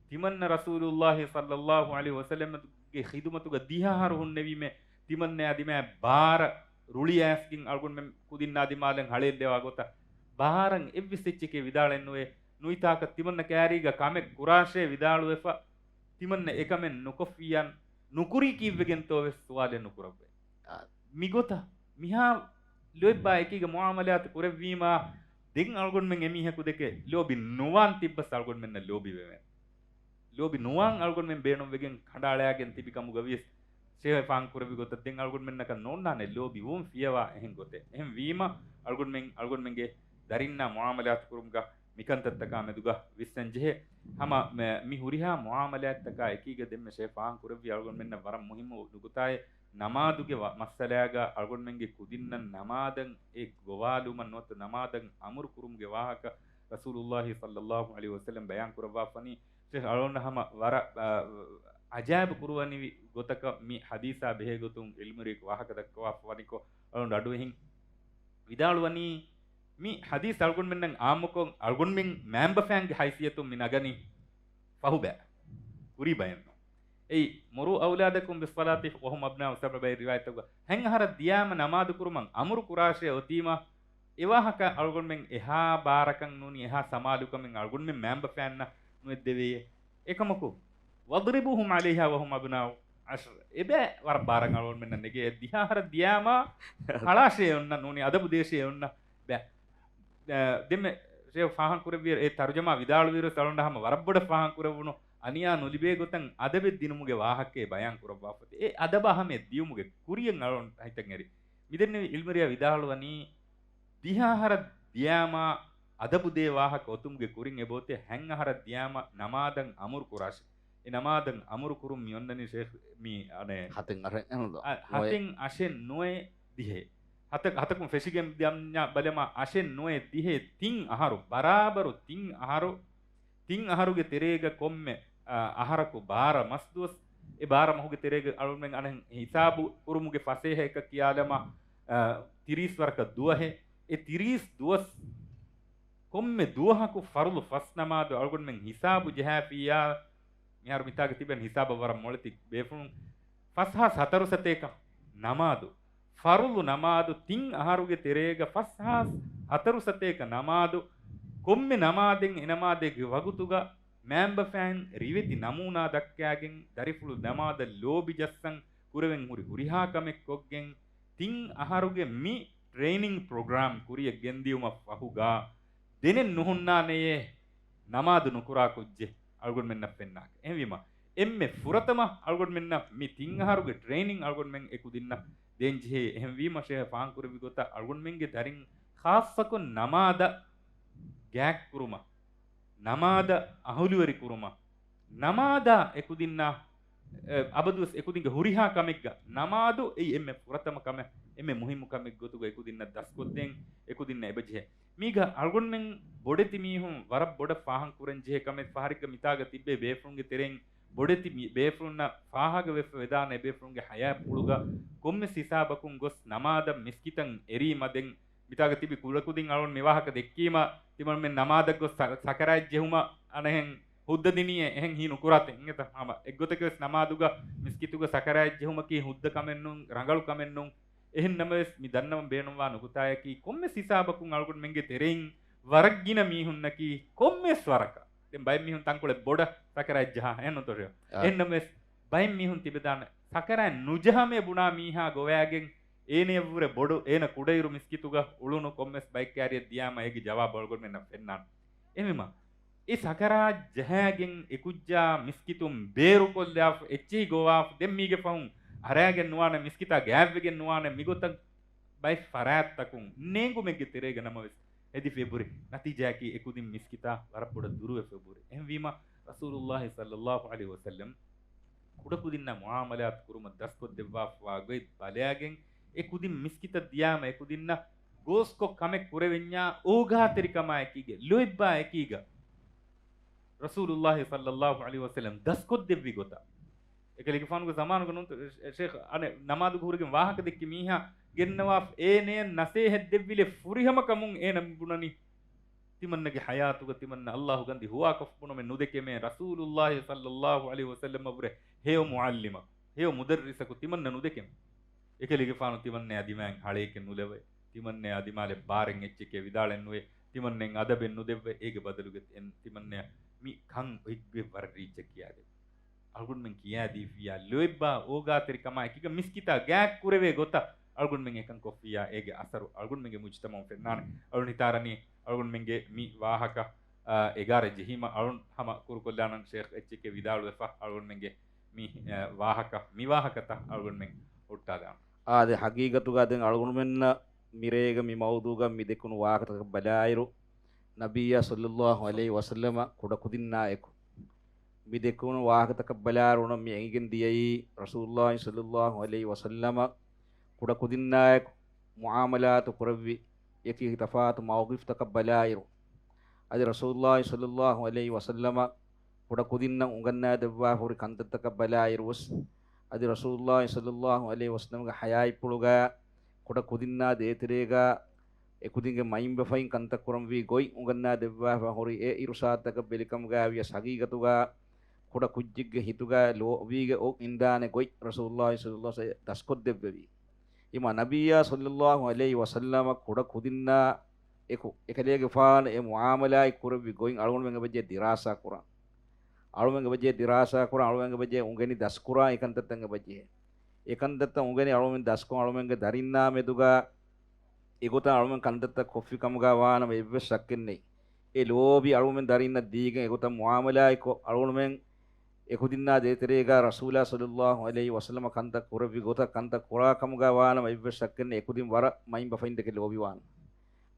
ތިމަންނަ ރަސޫލުﷲ ޞައްލަﷲ ޢަލައިހި ވަސައްލަމަގެ ޚިދުމަތުގަ ދިހަ އަހަރު ހުންނެވީމޭ، ތިމަންނަޔާ ދިމާ ބާރަ ރުޅި އައިސްގެން އަޅުގަނޑުމެން ކުދިންނާ ދިމާލަށް ހަޅޭއްލަވާ ގޮތަށް. ބާރަށް އެއްވެސް އެއްޗެކޭ ވިދާޅެއް ނުވޭ. ނުވިތާކަށް ތިމަންނަ ކައިރީގަ ކަމެއް ކުރާށޭ ވިދާޅުވެފަ، ތިމަންނަ އެކަމެއް ނުކޮށްފިއްޔާ، ނުކުރީ ކީއްވެގެންތޯވެސް ސުވާލެއް ނުކުރައްވޭ. އާ. މިގޮތަށް މިހާ ލޯތްބާ އެކީގަ މުޢާމަލާތު ކުރެއްވީމާ، ދެން އަޅުގަނޑުމެން އެމީހަކު ދެކެ ލޯބި ނުވާން ތިއްބަސް އަޅުގަނޑުމެންނަށް ލޯބިވެވޭނެ. ލޯބި ނުވާން އަޅުގަނޑުމެން ބޭނުންވެގެން ކަނޑައަޅާގެން ތިބި ކަމުގަ ވިޔަސް، ޝޭޚް ފާހަގަ ކުރެއްވި ގޮތަށް ދެން އަޅުގަނޑުމެންނަކަށް ނޯންނާނެ ލޯބި ވުން ފިޔަވާ އެހެން ގޮތެއް. އެހެން ވީމަ، އަޅުގަނޑުމެން އަޅުގަނޑުމެންގެ ދަރިންނާ މުޢާމަލާތު ކުރުމުގަ މިކަންތައްތަކާ މެދުގަ ވިސްނަން ޖެހޭ. ހަމަ މެ-، މި ހުރިހާ މުޢާމަލާތްތަކާ އެކީގަ ދެންމެ ޝޭޚް ފާހަގަ ކުރެއްވި އަޅުގަނޑުމެންނަށް ވަރަށް މުހިއްމު ނުކުތާއެއް، ނަމާދުގެ ވަ-، މައްސަލާގަ އަޅުގަނޑުމެންގެ ކުދިންނަށް ނަމާދަށް އެ ގޮވާލުމަށް ނުވަތަ ނަމާދަށް އަމުރު ކުރުމުގެ ވާހަކަ ރަސޫލުﷲ ޞައްލަﷲ ޢަލައިހި ވަސައްލަމް ބަޔާން ކުރައްވާފަނީ. ޝޭޚް އަޅުގަނޑަށް ހަމަ ވަރަށް، އަ، އަޖާއިބު ކުރުވަނިވި ގޮތަކަށް މި ޙަދީޘާ ބެހޭ ގޮތުން ޢިލްމުވެރިޔަކު ވާހަކަ ދައްކަވާފަ ވަނިކޮށް، އަޅުގަނޑު އަޑުއެހިން ވިދާޅުވަނީ، މި ޙަދީޘް އަޅުގަނޑުމެންނަށް ޢާއްމުކޮށް، އަޅުގަނޑުމެން މައިންބަފައިންގެ ހައިސިއްޔަތުން މި ނަގަނީ ފަހު ބައި. ކުރީ ބައެއް ނޫން. އެއީ، مُرُوا أَوْلَادَكُمْ بِالصَّلَاةِ وَهُمْ أَبْنَاءُ سَبْعٍ ބައި ރިވާޔަތްތަކުގަ، ހަތް އަހަރަށް ދިޔާމަ ނަމާދު ކުރުމަށް އަމުރު ކުރާށޭ އޮތީމަ، އެ ވާހަކަ އަޅުގަނޑުމެން އެހާ ބާރަކަށް ނޫނީ، އެހާ ސަމާލުކަމެއް އަޅުގަނޑުމެން މައިންބަފައިންނަށް ނުވެއްދެވޭ. އެކަމަކު، وَاضْرِبُوهُمْ عَلَيْهَا وَهُمْ أَبْنَاءُ عَشْرٍ. އެބައި ވަރަށް ބާރަށް އަޅުގަނޑުމެންނަށް ނެގޭ. ދިހަ އަހަރަށް ދިޔާމަ ހަޅާށޭ އޮންނަ ނޫނީ، އަދަބު ދޭށޭ އޮންނަ. ބައި. އަ، ދެންމެ ޝޭޚް ފާހަގަ ކުރެއްވިއިރު، އެ ތަރުޖަމާ ވިދާޅުވިއިރު އަޅުގަނޑަށް ހަމަ ވަރަށް ބޮޑަށް ފާހަގަ ކުރެއްވުނު، އަނިޔާ ނުލިބޭ ގޮތަށް އަދަބެއް ދިނުމުގެ ވާހަކައެއް ބަޔާން ކުރައްވާފަ. އެ އަދަބަށް އަހަމިއްޔަތް ދިޔުމުގެ ކުރިޔަށް އަޅުގަނޑު ހިތަށް އެރި. މިދެންނެވި ޢިލްމުވެރިޔާ ވިދާޅުވަނީ، ދިހަ އަހަރަށް ދިޔާމާ އަދަބު ދޭ ވާހަކަ އޮތުމުގެ ކުރިން އެބައޮތޭ ހަތް އަހަރަށް ދިޔާމަ ނަމާދަށް އަމުރު ކުރާށި. އެ ނަމާދަށް އަމުރު ކުރުން މި އޮންނަނީ ޝޭޚް މި އަނެއް ހަތެއް އަށެއް އެހެން ދޯ؟ އަ، ނުވައެއް. ހަތެއް އަށެއް ނުވައެއް ދިހައެއް. ހަތަ-، ހަތަކުން ފެށިގެން ދިޔަ ބަލަމާ އަށެއް ނުވައެއް ދިހައެއް ތިން އަހަރު، ބަރާބަރު ތިން އަހަރު، ތިން އަހަރުގެ ތެރޭގަ ކޮންމެ، އަ، އަހަރަކު ބާރަ މަސްދުވަސް، އެ ބާރަ މަހުގެ ތެރޭގަ އަޅުމެން އަނެއް ހިސާބު ކުރުމުގެ ފަސޭހައަކަށް ކިޔާލަމާ، އަ، ތިރީސް ވަރަކަށް ދުވަހެއް. އެ ތިރީސް ދުވަސް ކޮންމެ ދުވަހަކު ފަރުޟު ފަސް ނަމާދު އަޅުގަނޑުމެން ހިސާބު ޖަހާފިއްޔާ، މިހާރު މިތާގަ ތިބެން ހިސާބަށް ވަރަށް މޮޅެތި ބޭފުޅުން، ފަސް ހާސް ހަތަރު ސަތޭކަ ނަމާދު، ފަރުޟު ނަމާދު ތިން އަހަރުގެ ތެރޭގަ ފަސް ހާސް ހަތަރު ސަތޭކަ ނަމާދު، ކޮންމެ ނަމާދެއް އެ ނަމާދެއްގެ ވަގުތުގަ މައިންބަފައިން ރިވެތި ނަމޫނާ ދައްކާގެން، ދަރިފުޅު ނަމާދަށް ލޯބި ޖައްސަން ކުރެވެން ހުރި ހުރިހާ ކަމެއް ކޮށްގެން، ތިން އަހަރުގެ މި ޓްރެއިނިން ޕްރޮގްރާމް ކުރިޔަށް ގެންދިޔުމަށް ފަހުގަ، ދެނެއް ނުހުންނާނެޔޭ ނަމާދު ނުކުރާ ކުއްޖެއް އަޅުގަނޑުމެންނަށް ފެންނާނެ. އެހެންވީމަ، އެންމެ ފުރަތަމަ އަޅުގަނޑުމެންނަށް މި ތިން އަހަރުގެ ޓްރެއިނިން އަޅުގަނޑުމެން އެކުދިންނަށް ދޭން ޖެހޭ. އެހެންވީމަ، ޝޭޚް ފާހަގަކުރެއްވި ގޮތަށް އަޅުގަނޑުމެންގެ ދަރިން ޚާއްޞަކޮށް ނަމާދަށް ގާތްކުރުމަށް، ނަމާދަށް އަހުލުވެރިކުރުމަށް، ނަމާދާ އެކުދިންނާ، އެ، އަބަދުވެސް އެކުދިންގެ ހުރިހާ ކަމެއްގަ ނަމާދު އެއީ އެންމެ ފުރަތަމަ ކަމެއް، އެންމެ މުހިއްމު ކަމެއް ގޮތުގަ އެކުދިންނަށް ދަސްކޮށްދޭން އެކުދިންނަށް އެބަޖެހޭ. މީގަ އަޅުގަނޑުމެން ބޮޑެތި މީހުން ވަރަށް ބޮޑަށް ފާހަގަކުރަން ޖެހޭ ކަމެއް ފަހަރެއްގަ މިތާގަ ތިއްބޭ ބޭފުޅުންގެ ތެރެއިން ބޮޑެތި މި-، ބޭފުޅުންނަށް ފާހަގަވެފަ ވެދާނެ އެބޭފުޅުންގެ ހަޔާތްޕުޅުގަ ކޮންމެސް ހިސާބަކުން ގޮސް ނަމާދަށް މިސްކިތަށް އެރީ މަދެން މިތާގަ ތިބި ކުލަކުދިން އަޅުން މި ވާހަކަ ދެއްކީމަ، ތިމަންމެން ނަމާދަށް ގޮސް ސަ-، ސަކަރާތް ޖެހުމަށް އަނެހެން ހުއްދަ ދިނީއޭ، އެހެން ހީ ނުކުރާތި. އިނގޭތަ؟ ހަމަ އެއްގޮތަކަށް ވެސް ނަމާދުގަ މިސްކިތުގަ ސަކަރާތް ޖެހުމަކީ ހުއްދަ ކަމެއް ނޫން، ރަނގަޅު ކަމެއް ނޫން. އެހެން ނަމަވެސް، މި ދަންނަވަން ބޭނުންވާ ނުކުތާޔަކީ، ކޮންމެސް ހިސާބަކުން އަޅުގަނޑުމެންގެ ތެރެއިން ވަރަށް ގިނަ މީހުންނަކީ، ކޮންމެސް ވަރަކަށް، ދެން ބައެއް މީހުން ތަންކޮޅެއް ބޮޑަށް ސަކަރާތް ޖަހާ، އެހެން ނޫންތޯ ޝޭޚް؟ އާ. އެހެން ނަމަވެސް، ބައެއް މީހުން ތިބެދާނެ ސަކަރާތް ނުޖަހާމޭ ބުނާ މީހާ ގޮވައިގެން، އޭނަޔަށްވުރެ ބޮޑު، އޭނަ ކުޑައިރު މިސްކިތުގަ އުޅުނު ކޮންމެސް ބައެއް ކައިރިއަށް ދިޔާމަ އޭގެ ޖަވާބު އަޅުގަނޑުމެންނަށް ފެންނާނެ. އެހެންވީމަ، އެ ސަކަރާތް ޖަހައިގެން އެކުއްޖާ މިސްކިތުން ބޭރުކޮށްލާފަ، އެއްޗެހި ގޮވާފަ، ދެން މީގެ ފަހުން އަރާގެން ނުވާނެ، މިސްކިތާ ގާތްވެގެން ނުވާނެ، މިގޮތަށް ބައެއް ފަރާތްތަކުން ނޭނގުމެއްގެ ތެރޭގަ ނަމަވެސް ހެދިފަ އެބުރި. ނަތީޖާއަކީ އެކުދިން މިސްކިތާ ވަރަށް ބޮޑަށް ދުރުވެފަ އެބުރި. އެހެންވީމަ، ރަސޫލުﷲ ޞައްލަﷲ ޢަލައިހި ވަސައްލަމް ކުޑަކުދިންނާ މުޢާމަލާތު ކުރުމަށް ދަސްކޮށްދެއްވާފަވާ ގޮތް ބަލާގެން، އެ ކުދިން މިސްކިތަށް ދިޔާމަ އެކުދިންނަށް ގޯސްކޮށް ކަމެއް ކުރެވެންޏާ އޯގާތެރިކަމާ އެކީގަ، ލޯތްބާ އެކީގަ، ރަސޫލުﷲ ޞައްލަﷲ ޢަލައިހި ވަސައްލަމް ދަސްކޮށްދެއްވި ގޮތަށް. އެކަލޭގެފާނުގެ ޒަމާނުގަ ނޫންތަ ޝޭޚް އަނެއް ނަމާދުގަ ހުރެގެން ވާހަކަ ދެއްކި މީހާ ގެންނަވާފަ، އޭނަޔަށް ނަސޭހަތް ދެއްވިލެއް ފުރިހަމަ ކަމުން އޭނަ ބުނަނީ، ތިމަންނަގެ ޙަޔާތުގަ ތިމަންނަ ﷲ ގަންދި ހުވާކޮށް ބުނުމެއް ނުދެކެމޭ، ރަސޫލުﷲ ޞައްލަﷲ ޢަލައިހި ވަސައްލަމަށްވުރެ ހެޔޮ މުޢައްލިމަކު، ހެޔޮ މުދައްރިސަކު ތިމަންނަ ނުދެކެމޭ. އެކަލޭގެފާނު ތިމަންނަޔާ ދިމާއިން ހަޅޭކެއް ނުލަވައި، ތިމަންނަޔާ ދިމާލަށް ބާރެއް އެއްޗެކޭ ވިދާޅެއް ނުވޭ، ތިމަންނައިން އަދަބެއް ނުދެއްވައި، އޭގެ ބަދަލުގަ އެން ތިމަންނަޔަށް މި ކަން އޮތްގޮތް ވަރަށް ރީއްޗެއް ކިޔާދެއްވި. އަޅުގަނޑުމެން ކިޔާދީފިއްޔާ ލޯތްބާ އޯގާތެރިކަމާ އެކީގަ މިސްކިތާ ގާތް ކުރެވޭ ގޮތަށް އަޅުގަނޑުމެން އެކަން ކޮށްފިއްޔާ އޭގެ އަސަރު އަޅުގަނޑުމެންގެ މުޖުތަމަޢުން ފެންނާނެ. އަޅުން ހިތާރަނީ އަޅުގަނޑުމެންގެ މި ވާހަކަ، އާ، އެގާރަ ޖެހީމަ އަޅުން ހަމަ ކުރުކޮށްލާނަން ޝޭޚް އެއްޗެކޭ ވިދާޅުވެފަ އަޅުގަނޑުމެންގެ މި، އާ، ވާހަކަ، މި ވާހަކަތައް އަޅުގަނޑުމެން ހުއްޓާލާނަން. އާދެ، ޙަޤީޤަތުގަ ދެން އަޅުގަނޑުމެންނަށް މިރޭގަ މި މައުޟޫޢުގަ މި ދެކުނު ވާހަކަތަކަށް ބަލާއިރު، ނަބިއްޔާ ޞައްލަﷲ ޢަލައިހި ވަސައްލަމަ ކުޑަކުދިންނާ އެކު މި ދެކުނު ވާހަކަތަކަށް ބަލާއިރު މި އެނގިގެން ދިޔައީ ރަސޫލުﷲ ޞައްލަﷲ ޢަލައިހި ވަސައްލަމަ ކުޑަކުދިންނާއެކު މުޢާމަލާތު ކުރެއްވި އެކި ތަފާތު މައުޤިފްތަކަށް ބަލާއިރު، އަދި ރަސޫލުﷲ ޞައްލަﷲ ޢަލައިހި ވަސައްލަމަ ކުޑަކުދިންނަށް އުނގަންނާދެއްވާފަ ހުރި ކަންތައްތަކަށް ބަލާއިރުވެސް، އަދި ރަސޫލުﷲ ޞައްލަﷲ ޢަލައިހި ވަސައްލަމަގެ ޙަޔާތްޕުޅުގަ ކުޑަކުދިންނާ ދޭތެރޭގަ އެކުދިންގެ މައިންބަފައިން ކަންތައް ކުރަންވީ ގޮތް އުނގަންނާ ދެއްވާފަ ހުރި އެ އިރުޝާދުތަކަށް ބެލިކަމުގައިވިޔަސް ޙަޤީޤަތުގަ ކުޑަ ކުއްޖެއްގެ ހިތުގަ ލޯބީގަ އޮތް އިންދާނެ ގޮތް ރަސޫލުﷲ ޞައްލަﷲ ޢަލައިހި ވަސައްލަމަ ދަސްކޮށްދެއްވެވީ. އިމާ ނަބިއްޔާ ޞައްލަﷲ ޢަލައިހި ވަސައްލަމަ ކުޑަ ކުދިންނާ އެކު އެކަލޭގެފާނު އެ މުޢާމަލާތް ކުރެއްވި ގޮތް އަޅުގަނޑުމެން އެބަޖެހޭ ދިރާސާ ކުރަން. އަޅުމެން އެބަޖެހޭ ދިރާސާ ކުރަން، އަޅުމެން އެބަޖެހޭ އުނގެނި ދަސްކުރާ އެކަންތައްތައް އެބަޖެހޭ. އެކަންތައްތައް އުނގެނި އަޅުމެން ދަސްކޮށް އަޅުމެންގެ ދަރިންނާ މެދުގަ އެގޮތަށް އަޅުމެން ކަންތައްތައް ކޮށްފި ކަމުގަ ވާނަމަ އެއްވެސް ޝައްކެއް ނެތް. އެ ލޯބި އަޅުމެން ދަރިންނަށް ދީގެން އެގޮތަށް މުޢާމަލާތްކޮށް އަޅުމެން އެކުދިންނާ ދޭތެރޭގަ ރަސޫލާ ޞައްލަﷲ ޢަލައިހި ވަސައްލަމަ ކަންތައް ކުރެއްވި ގޮތަށް ކަންތައް ކުރާ ކަމުގަ ވާނަމަ އެއްވެސް ޝައްކެއް ނެތް. އެކުދިން ވަރަށް މައިންބަފައިން ދެކެ ލޯބިވާނެ.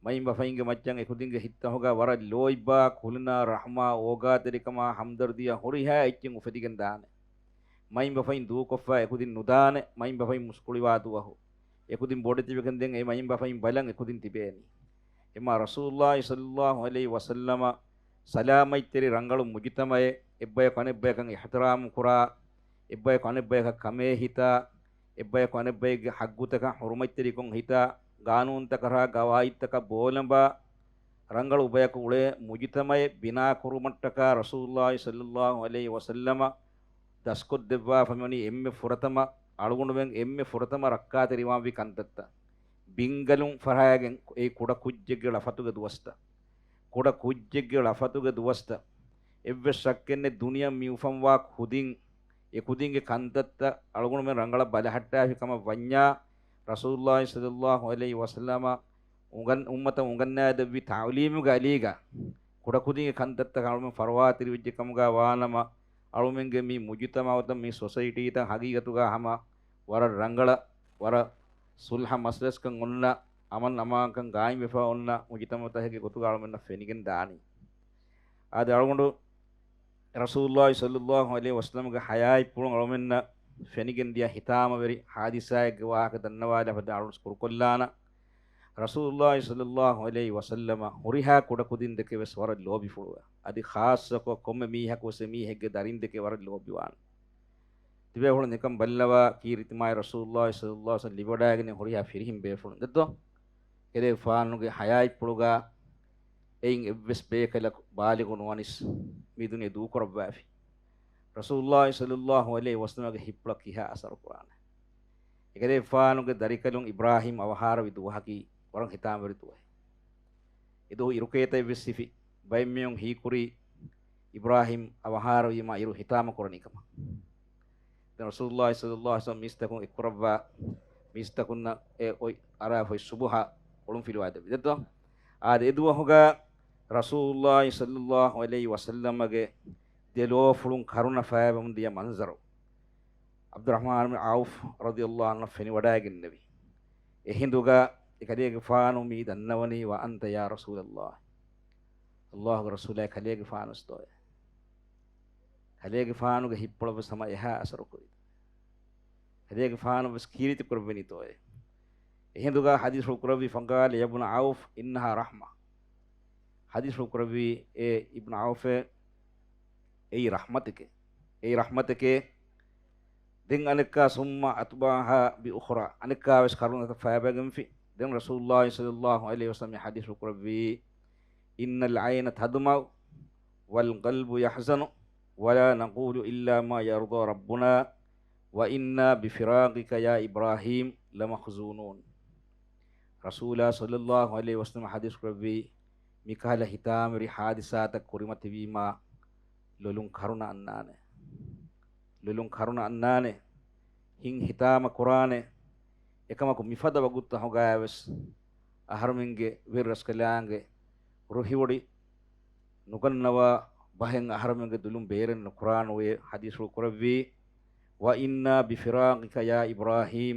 މައިންބަފައިންގެ މައްޗަށް އެކުދިންގެ ހިތްތަހުގަ ވަރަށް ލޯތްބާ، ކުލުނާ، ރަޙްމާ، އޯގާތެރިކަމާ، ހަމްދަރްދީއާ ހުރިހާ އެއްޗެއް އުފެދިގެން ދާނެ. މައިންބަފައިން ދޫކޮށްފަ އެކުދިން ނުދާނެ، މައިންބަފައިން މުސްކުޅިވާ ދުވަހު. އެކުދިން ބޮޑެތިވެގެން ދެން އެ މައިންބަފައިން ބަލަން އެކުދިން ތިބޭނީ. އެމާ ރަސޫލުﷲ ޞައްލަﷲ ޢަލައިހި ވަސައްލަމަ ސަލާމަތްތެރި ރަނގަޅު މުޖުތަމަޢެއް، އެއްބަޔަކު އަނެއްބަޔަކަށް އިޙްތިރާމު ކުރާ، އެއްބަޔަކު އަނެއްބަޔަކަށް ކަމޭ ހިތާ، އެއްބަޔަކު އަނެއްބަޔެއްގެ ޙައްޤުތަކަށް ޙުރުމަތްތެރިކޮށް ހިތާ، ގާނޫނުތަކަށާ ގަވާއިދުތަކަށް ބޯލަނބާ، ރަނގަޅު އުބަޔަކު އުޅޭ މުޖުތަމަޢެއް ބިނާ ކުރުމަށްޓަކާ ރަސޫލުﷲ ޞައްލަﷲ ޢަލައިހި ވަސައްލަމަ ދަސްކޮށްދެއްވާފަ މިވަނީ އެންމެ ފުރަތަމަ، އަޅުގަނޑުމެން އެންމެ ފުރަތަމަ ރައްކާތެރިވާންވީ ކަންތައްތައް. ބިންގަލުން ފަށާގެން އެ ކުޑަ ކުއްޖެއްގެ ޅަފަތުގެ ދުވަސްތައް. ކުޑަ ކުއްޖެއްގެ ޅަފަތުގެ ދުވަސްތައް. އެއްވެސް ޝައްކެއް ނެތް ދުނިޔެ މި އުފަންވާ ކުދިން އެކުދިންގެ ކަންތައްތައް އަޅުގަނޑުމެން ރަނގަޅަށް ބަލަހައްޓާފި ކަމަށް ވަންޏާ، ރަސޫލުﷲ ޞައްލަﷲ ޢަލައިހި ވަސައްލަމަ އުނގަން-، އުއްމަތަށް އުނގަންނާދެއްވި ތަޢުލީމުގެ އަލީގަ ކުޑަކުދިންގެ ކަންތައްތަކަށް އަޅުމެން ފަރުވާތެރިވެއްޖެ ކަމުގަ ވާނަމަ، އަޅުމެންގެ މި މުޖުތަމަޢުތައް މި ސޮސައިޓީތައް ހަގީގަތުގަ ހަމަ ވަރަށް ރަނގަޅަށް، ވަރަށް ޞުލްޙަ މަސްލަސްކަން އޮންނަ، އަމަން އަމާންކަން ގާއިމްވެފަ އޮންނަ މުޖުތަމަޢުތަކެއްގެ ގޮތުގަ އަޅުމެންނަށް ފެނިގެން ދާނީ. އާދެ، އަޅުގަނޑު ރަސޫލުﷲ ޞައްލަﷲ ޢަލައިހި ވަސައްލަމަގެ ޙަޔާތްޕުޅުން އަޅުމެންނަށް ފެނިގެން ދިޔަ ހިތާމަވެރި ޙާދިސާއެއްގެ ވާހަކަ ދަންނަވާލާފަ އަޅުން ކުރުކޮށްލާނަން. ރަސޫލުﷲ ޞައްލަﷲ ޢަލައިހި ވަސައްލަމަ ހުރިހާ ކުޑަކުދިން ދެކެ ވެސް ވަރަށް ލޯބިފުޅުވާ. އަދި ޚާއްޞަކޮށް ކޮންމެ މީހަކު ވެސް އެ މީހެއްގެ ދަރިން ދެކެ ވަރަށް ލޯބިވާނެ. ތިބޭފުޅުން ނިކަން ބައްލަވާ ކީރިތި މާތް ރަސޫލުﷲ ޞައްލަﷲ ޢަލައިހި ވަސައްލަމަ ލިބިވަޑައިގެން ހުރިހާ ފިރިހެން ބޭފުޅުން ދެއްތޯ؟ އެކަލޭގެފާނުގެ ޙަޔާތްޕުޅުގަ އެއިން އެއްވެސް ބޭކަލަކު ބާލިޣު ނުވަނިސް މި ދުނިޔެ ދޫކުރައްވާފި. ރަސޫލުﷲ ޞައްލަﷲ ޢަލައިހި ވަސައްލަމަގެ ހިތްޕުޅަށް ކިހާ އަސަރު ކުރާނެ؟ އެކަލޭގެފާނުގެ ދަރިކަލުން އިބްރާހީމް އަވަހާރަވި ދުވަހަކީ ވަރަށް ހިތާމަވެރި ދުވަހެއް. އެދުވަހު އިރުކޭތައް އެއްވެސް ހިފި ބައެއް މީހުން ހީކުރީ އިބްރާހީމް އަވަހާރަވީމާ އިރު ހިތާމަ ކުރަނީ ކަމަށް. ދެން ރަސޫލުﷲ ޞައްލަﷲ ޢަލައިހި ވަސައްލަމަ މީސްތަކުން އެއްކުރައްވާ، މީސްތަކުންނަށް އެ އޮތް އަރާފައި ސުބުހަ އޮޅުން ފިލުވާދެއްވި ދެއްތޯ؟ އާދެ، އެދުވަހުގަ ރަސޫލުﷲ ޞައްލަﷲ ޢަލައިހި ވަސައްލަމަގެ ދެލޯފުޅުން ކަރުނަ ފައިބަމުން ދިޔަ މަންޒަރު. ޢަބްދުއްރަޙްމާން ބިން ޢައުފް ރަޟިޔަﷲ ޢަންހު ފެނިވަޑައިގެންނެވި. އެހިނދުގަ އެކަލޭގެފާނު މި ދަންނަވަނީ، وأنت يا رسول الله. ﷲގެ ރަސޫލާ، ކަލޭގެފާނުވެސްތޯއޭ. ކަލޭގެފާނުގެ ހިތްޕުޅަށްވެސް ހަމަ އެހާ އަސަރުކުރި. ކަލޭގެފާނުވެސް ކީރިތި ކުރެވެނީތޯއޭ. އެހިނދުގަ ޙަދީޘްފުޅު ކުރެއްވި، فقال يا ابن عوف إنها رحمة. ޙަދީޘްފުޅު ކުރެއްވީ، އޭ އިބްނު ޢައުފޭ، އެއީ ރަޙްމަތެކޭ. އެއީ ރަޙްމަތެކޭ. ދެން އަނެއްކާ، ثم أتبعها بأخرى، އަނެއްކާވެސް ކަރުނަތައް ފައިބައިގެންފި. ދެން ރަސޫލުﷲ ޞައްލަﷲ ޢަލައިހި ވަސައްލަމަ ޙަދީޘްފުޅު ކުރެއްވީ، إن العين تدمع والقلب يحزن ولا نقول إلا ما يرضى ربنا وإنا بفراقك يا إبراهيم لمحزونون. ރަސޫލާ ޞައްލަﷲ ޢަލައިހި ވަސައްލަމަ ޙަދީޘް ކުރެއްވީ، މިކަހަލަ ހިތާމަވެރި ޙާދިސާތައް ކުރިމަތިވީމާ، ލޮލުން ކަރުނަ އަންނާނެ. ލޮލުން ކަރުނަ އަންނާނެ. ހިތް ހިތާމަ ކުރާނެ. އެކަމަކު މިފަދަ ވަގުތުތަކުގައިވެސް އަހަރުމެންގެ ވެރިރަސްކަލާނގެ ރުހިވޮޑި ނުގަންނަވާ ބަހެއް އަހަރުމެންގެ ދުލުން ބޭރެއް ނުކުރާނުވޭ. ޙަދީޘްފުޅު ކުރެއްވީ، وإنا بفراقك يا إبراهيم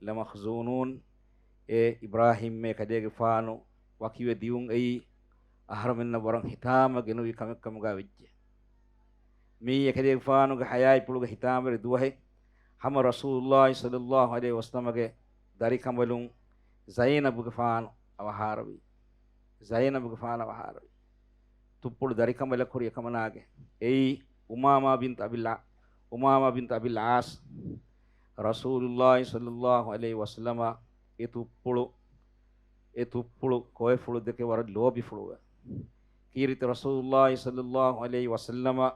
لمحزونون. އޭ އިބްރާހީމް، އެކަލޭގެފާނު ވަކިވެ ދިޔުން އެއީ އަހަރުމެންނަށް ވަރަށް ހިތާމަ ގެނުވި ކަމެއް ކަމުގަ ވެއްޖެ. މިއީ އެކަލޭގެފާނުގެ ޙަޔާތްޕުޅުގެ ހިތާމަވެރި ދުވަހެއް. ހަމަ ރަސޫލުﷲ ޞައްލަﷲ ޢަލައިހި ވަސައްލަމަގެ ދަރިކަނބަލުން ޒައިނަބުގެފާނު އަވަހާރަވީ. ޒައިނަބުގެފާނު އަވަހާރަވީ. ތުއްޕުޅު ދަރިކަނބަލަކު ހުރި އެކަމަނާގެ. އެއީ އުމާމާ ބިންތު އަބިލް ޢާ-، އުމާމާ ބިންތު އަބިލް ޢާޞް. ރަސޫލުﷲ ޞައްލަﷲ ޢަލައިހި ވަސައްލަމަ އެ ތުއްޕުޅު، އެ ތުއްޕުޅު ކޮއެފުޅު ދެކެ ވަރަށް ލޯބިފުޅުވެ. ކީރިތި ރަސޫލުﷲ ޞައްލަﷲ ޢަލައިހި ވަސައްލަމަ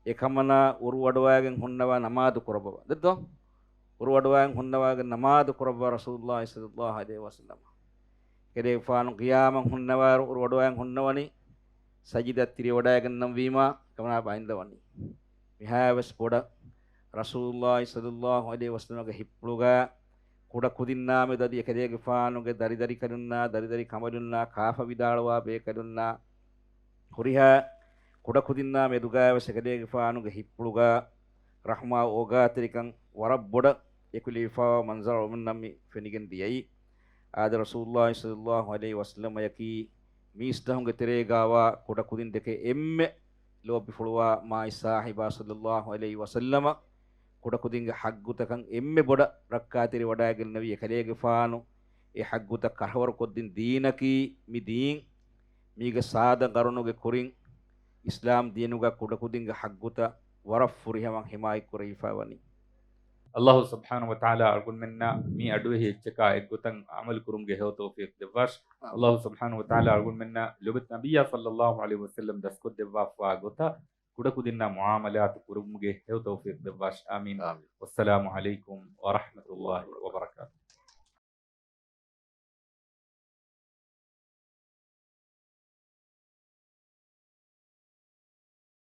އެކަމަނާ އުރުއަޑުވާގެން ހުންނަވާ ނަމާދު ކުރައްވަވާ. ދެއްތޯ؟ އުރުއަޑުވާގެން ހުންނަވާގެން ނަމާދު ކުރައްވާ ރަސޫލުﷲ ޞައްލަﷲ ޢަލައިހި ވަސައްލަމަ. އެކަލޭގެފާނު ޤިޔާމަށް ހުންނަވާއިރު އުރުއަޑުވާގެން ހުންނަވަނީ، ސަޖިދަ ތިރިވަޑައިގަންނަން ވީމާ، އެކަމަނާ ބައިންދަވަނީ. މިހާވެސް ބޮޑަށް ރަސޫލުﷲ ޞައްލަﷲ ޢަލައިހި ވަސައްލަމަގެ ހިތްޕުޅުގަ ކުޑަ ކުދިންނާ މެދު އަދި އެކަލޭގެފާނުގެ ދަރިދަރިކަލުންނާ، ދަރިދަރި ކަނބަލުންނާ، ކާފަ ވިދާޅުވާ ބޭކަލުންނާ، ހުރިހާ ކުޑަކުދިންނާ މެދުގައިވެސް އެކަލޭގެފާނުގެ ހިތްޕުޅުގަ ރަޙްމާ އޯގާތެރިކަން ވަރަށް ބޮޑަށް އެކުލެވިފައިވާ މަންޒަރު އަޅުގަނޑުމެންނަށް މި ފެނިގެން ދިޔައީ. އާދެ، ރަސޫލުﷲ ޞައްލަﷲ ޢަލައިހި ވަސައްލަމަޔަކީ މީސްތަހުންގެ ތެރޭގައިވާ ކުޑަކުދިން ދެކެ އެންމެ ލޯބިފުޅުވާ މާތް ސާހިބާ ޞައްލަﷲ ޢަލައިހި ވަސައްލަމަ. ކުޑަކުދިންގެ ޙައްޤުތަކަށް އެންމެ ބޮޑަށް ރައްކާތެރިވަޑައިގެންނެވި އެކަލޭގެފާނު އެ ޙައްޤުތައް ކަށަވަރުކޮށްދިން ދީނަކީ މި ދީން. މީގެ ސާދަ ޤަރުނުގެ ކުރިން އިސްލާމް ދީނުގަ ކުޑަކުދިންގެ ޙައްޤުތައް ވަރަށް ފުރިހަމަ ހިމާޔަތްކުރެވިފައިވަނީ. އައްލާހު ސުބްޙާނަހު ވަތަޢާލާ އަޅުގަނޑުމެންނަށް މި އަޑުއެހި އެއްޗަކާ އެއްގޮތަށް ޢަމަލުކުރުމުގެ ހެޔޮ ތައުފީޤު ދެއްވާށި. އައްލާހު ސުބްޙާނަހު ވަތަޢާލާ އަޅުގަނޑުމެންނަށް ލޮބުވެތި ނަބިއްޔާ ޞައްލަﷲ ޢަލައިހި ވަސައްލަމް ދަސްކޮށްދެއްވާފައިވާ ގޮތަށް ކުޑަކުދިންނާ މުޢާމަލާތު ކުރުމުގެ ހެޔޮ ތައުފީޤު ދެއްވާށި. އާމީން. އާމީން. ވައްސަލާމު ޢަލައިކުމް ވަރަޙްމަތުﷲ ވަބަރަކާތުހު.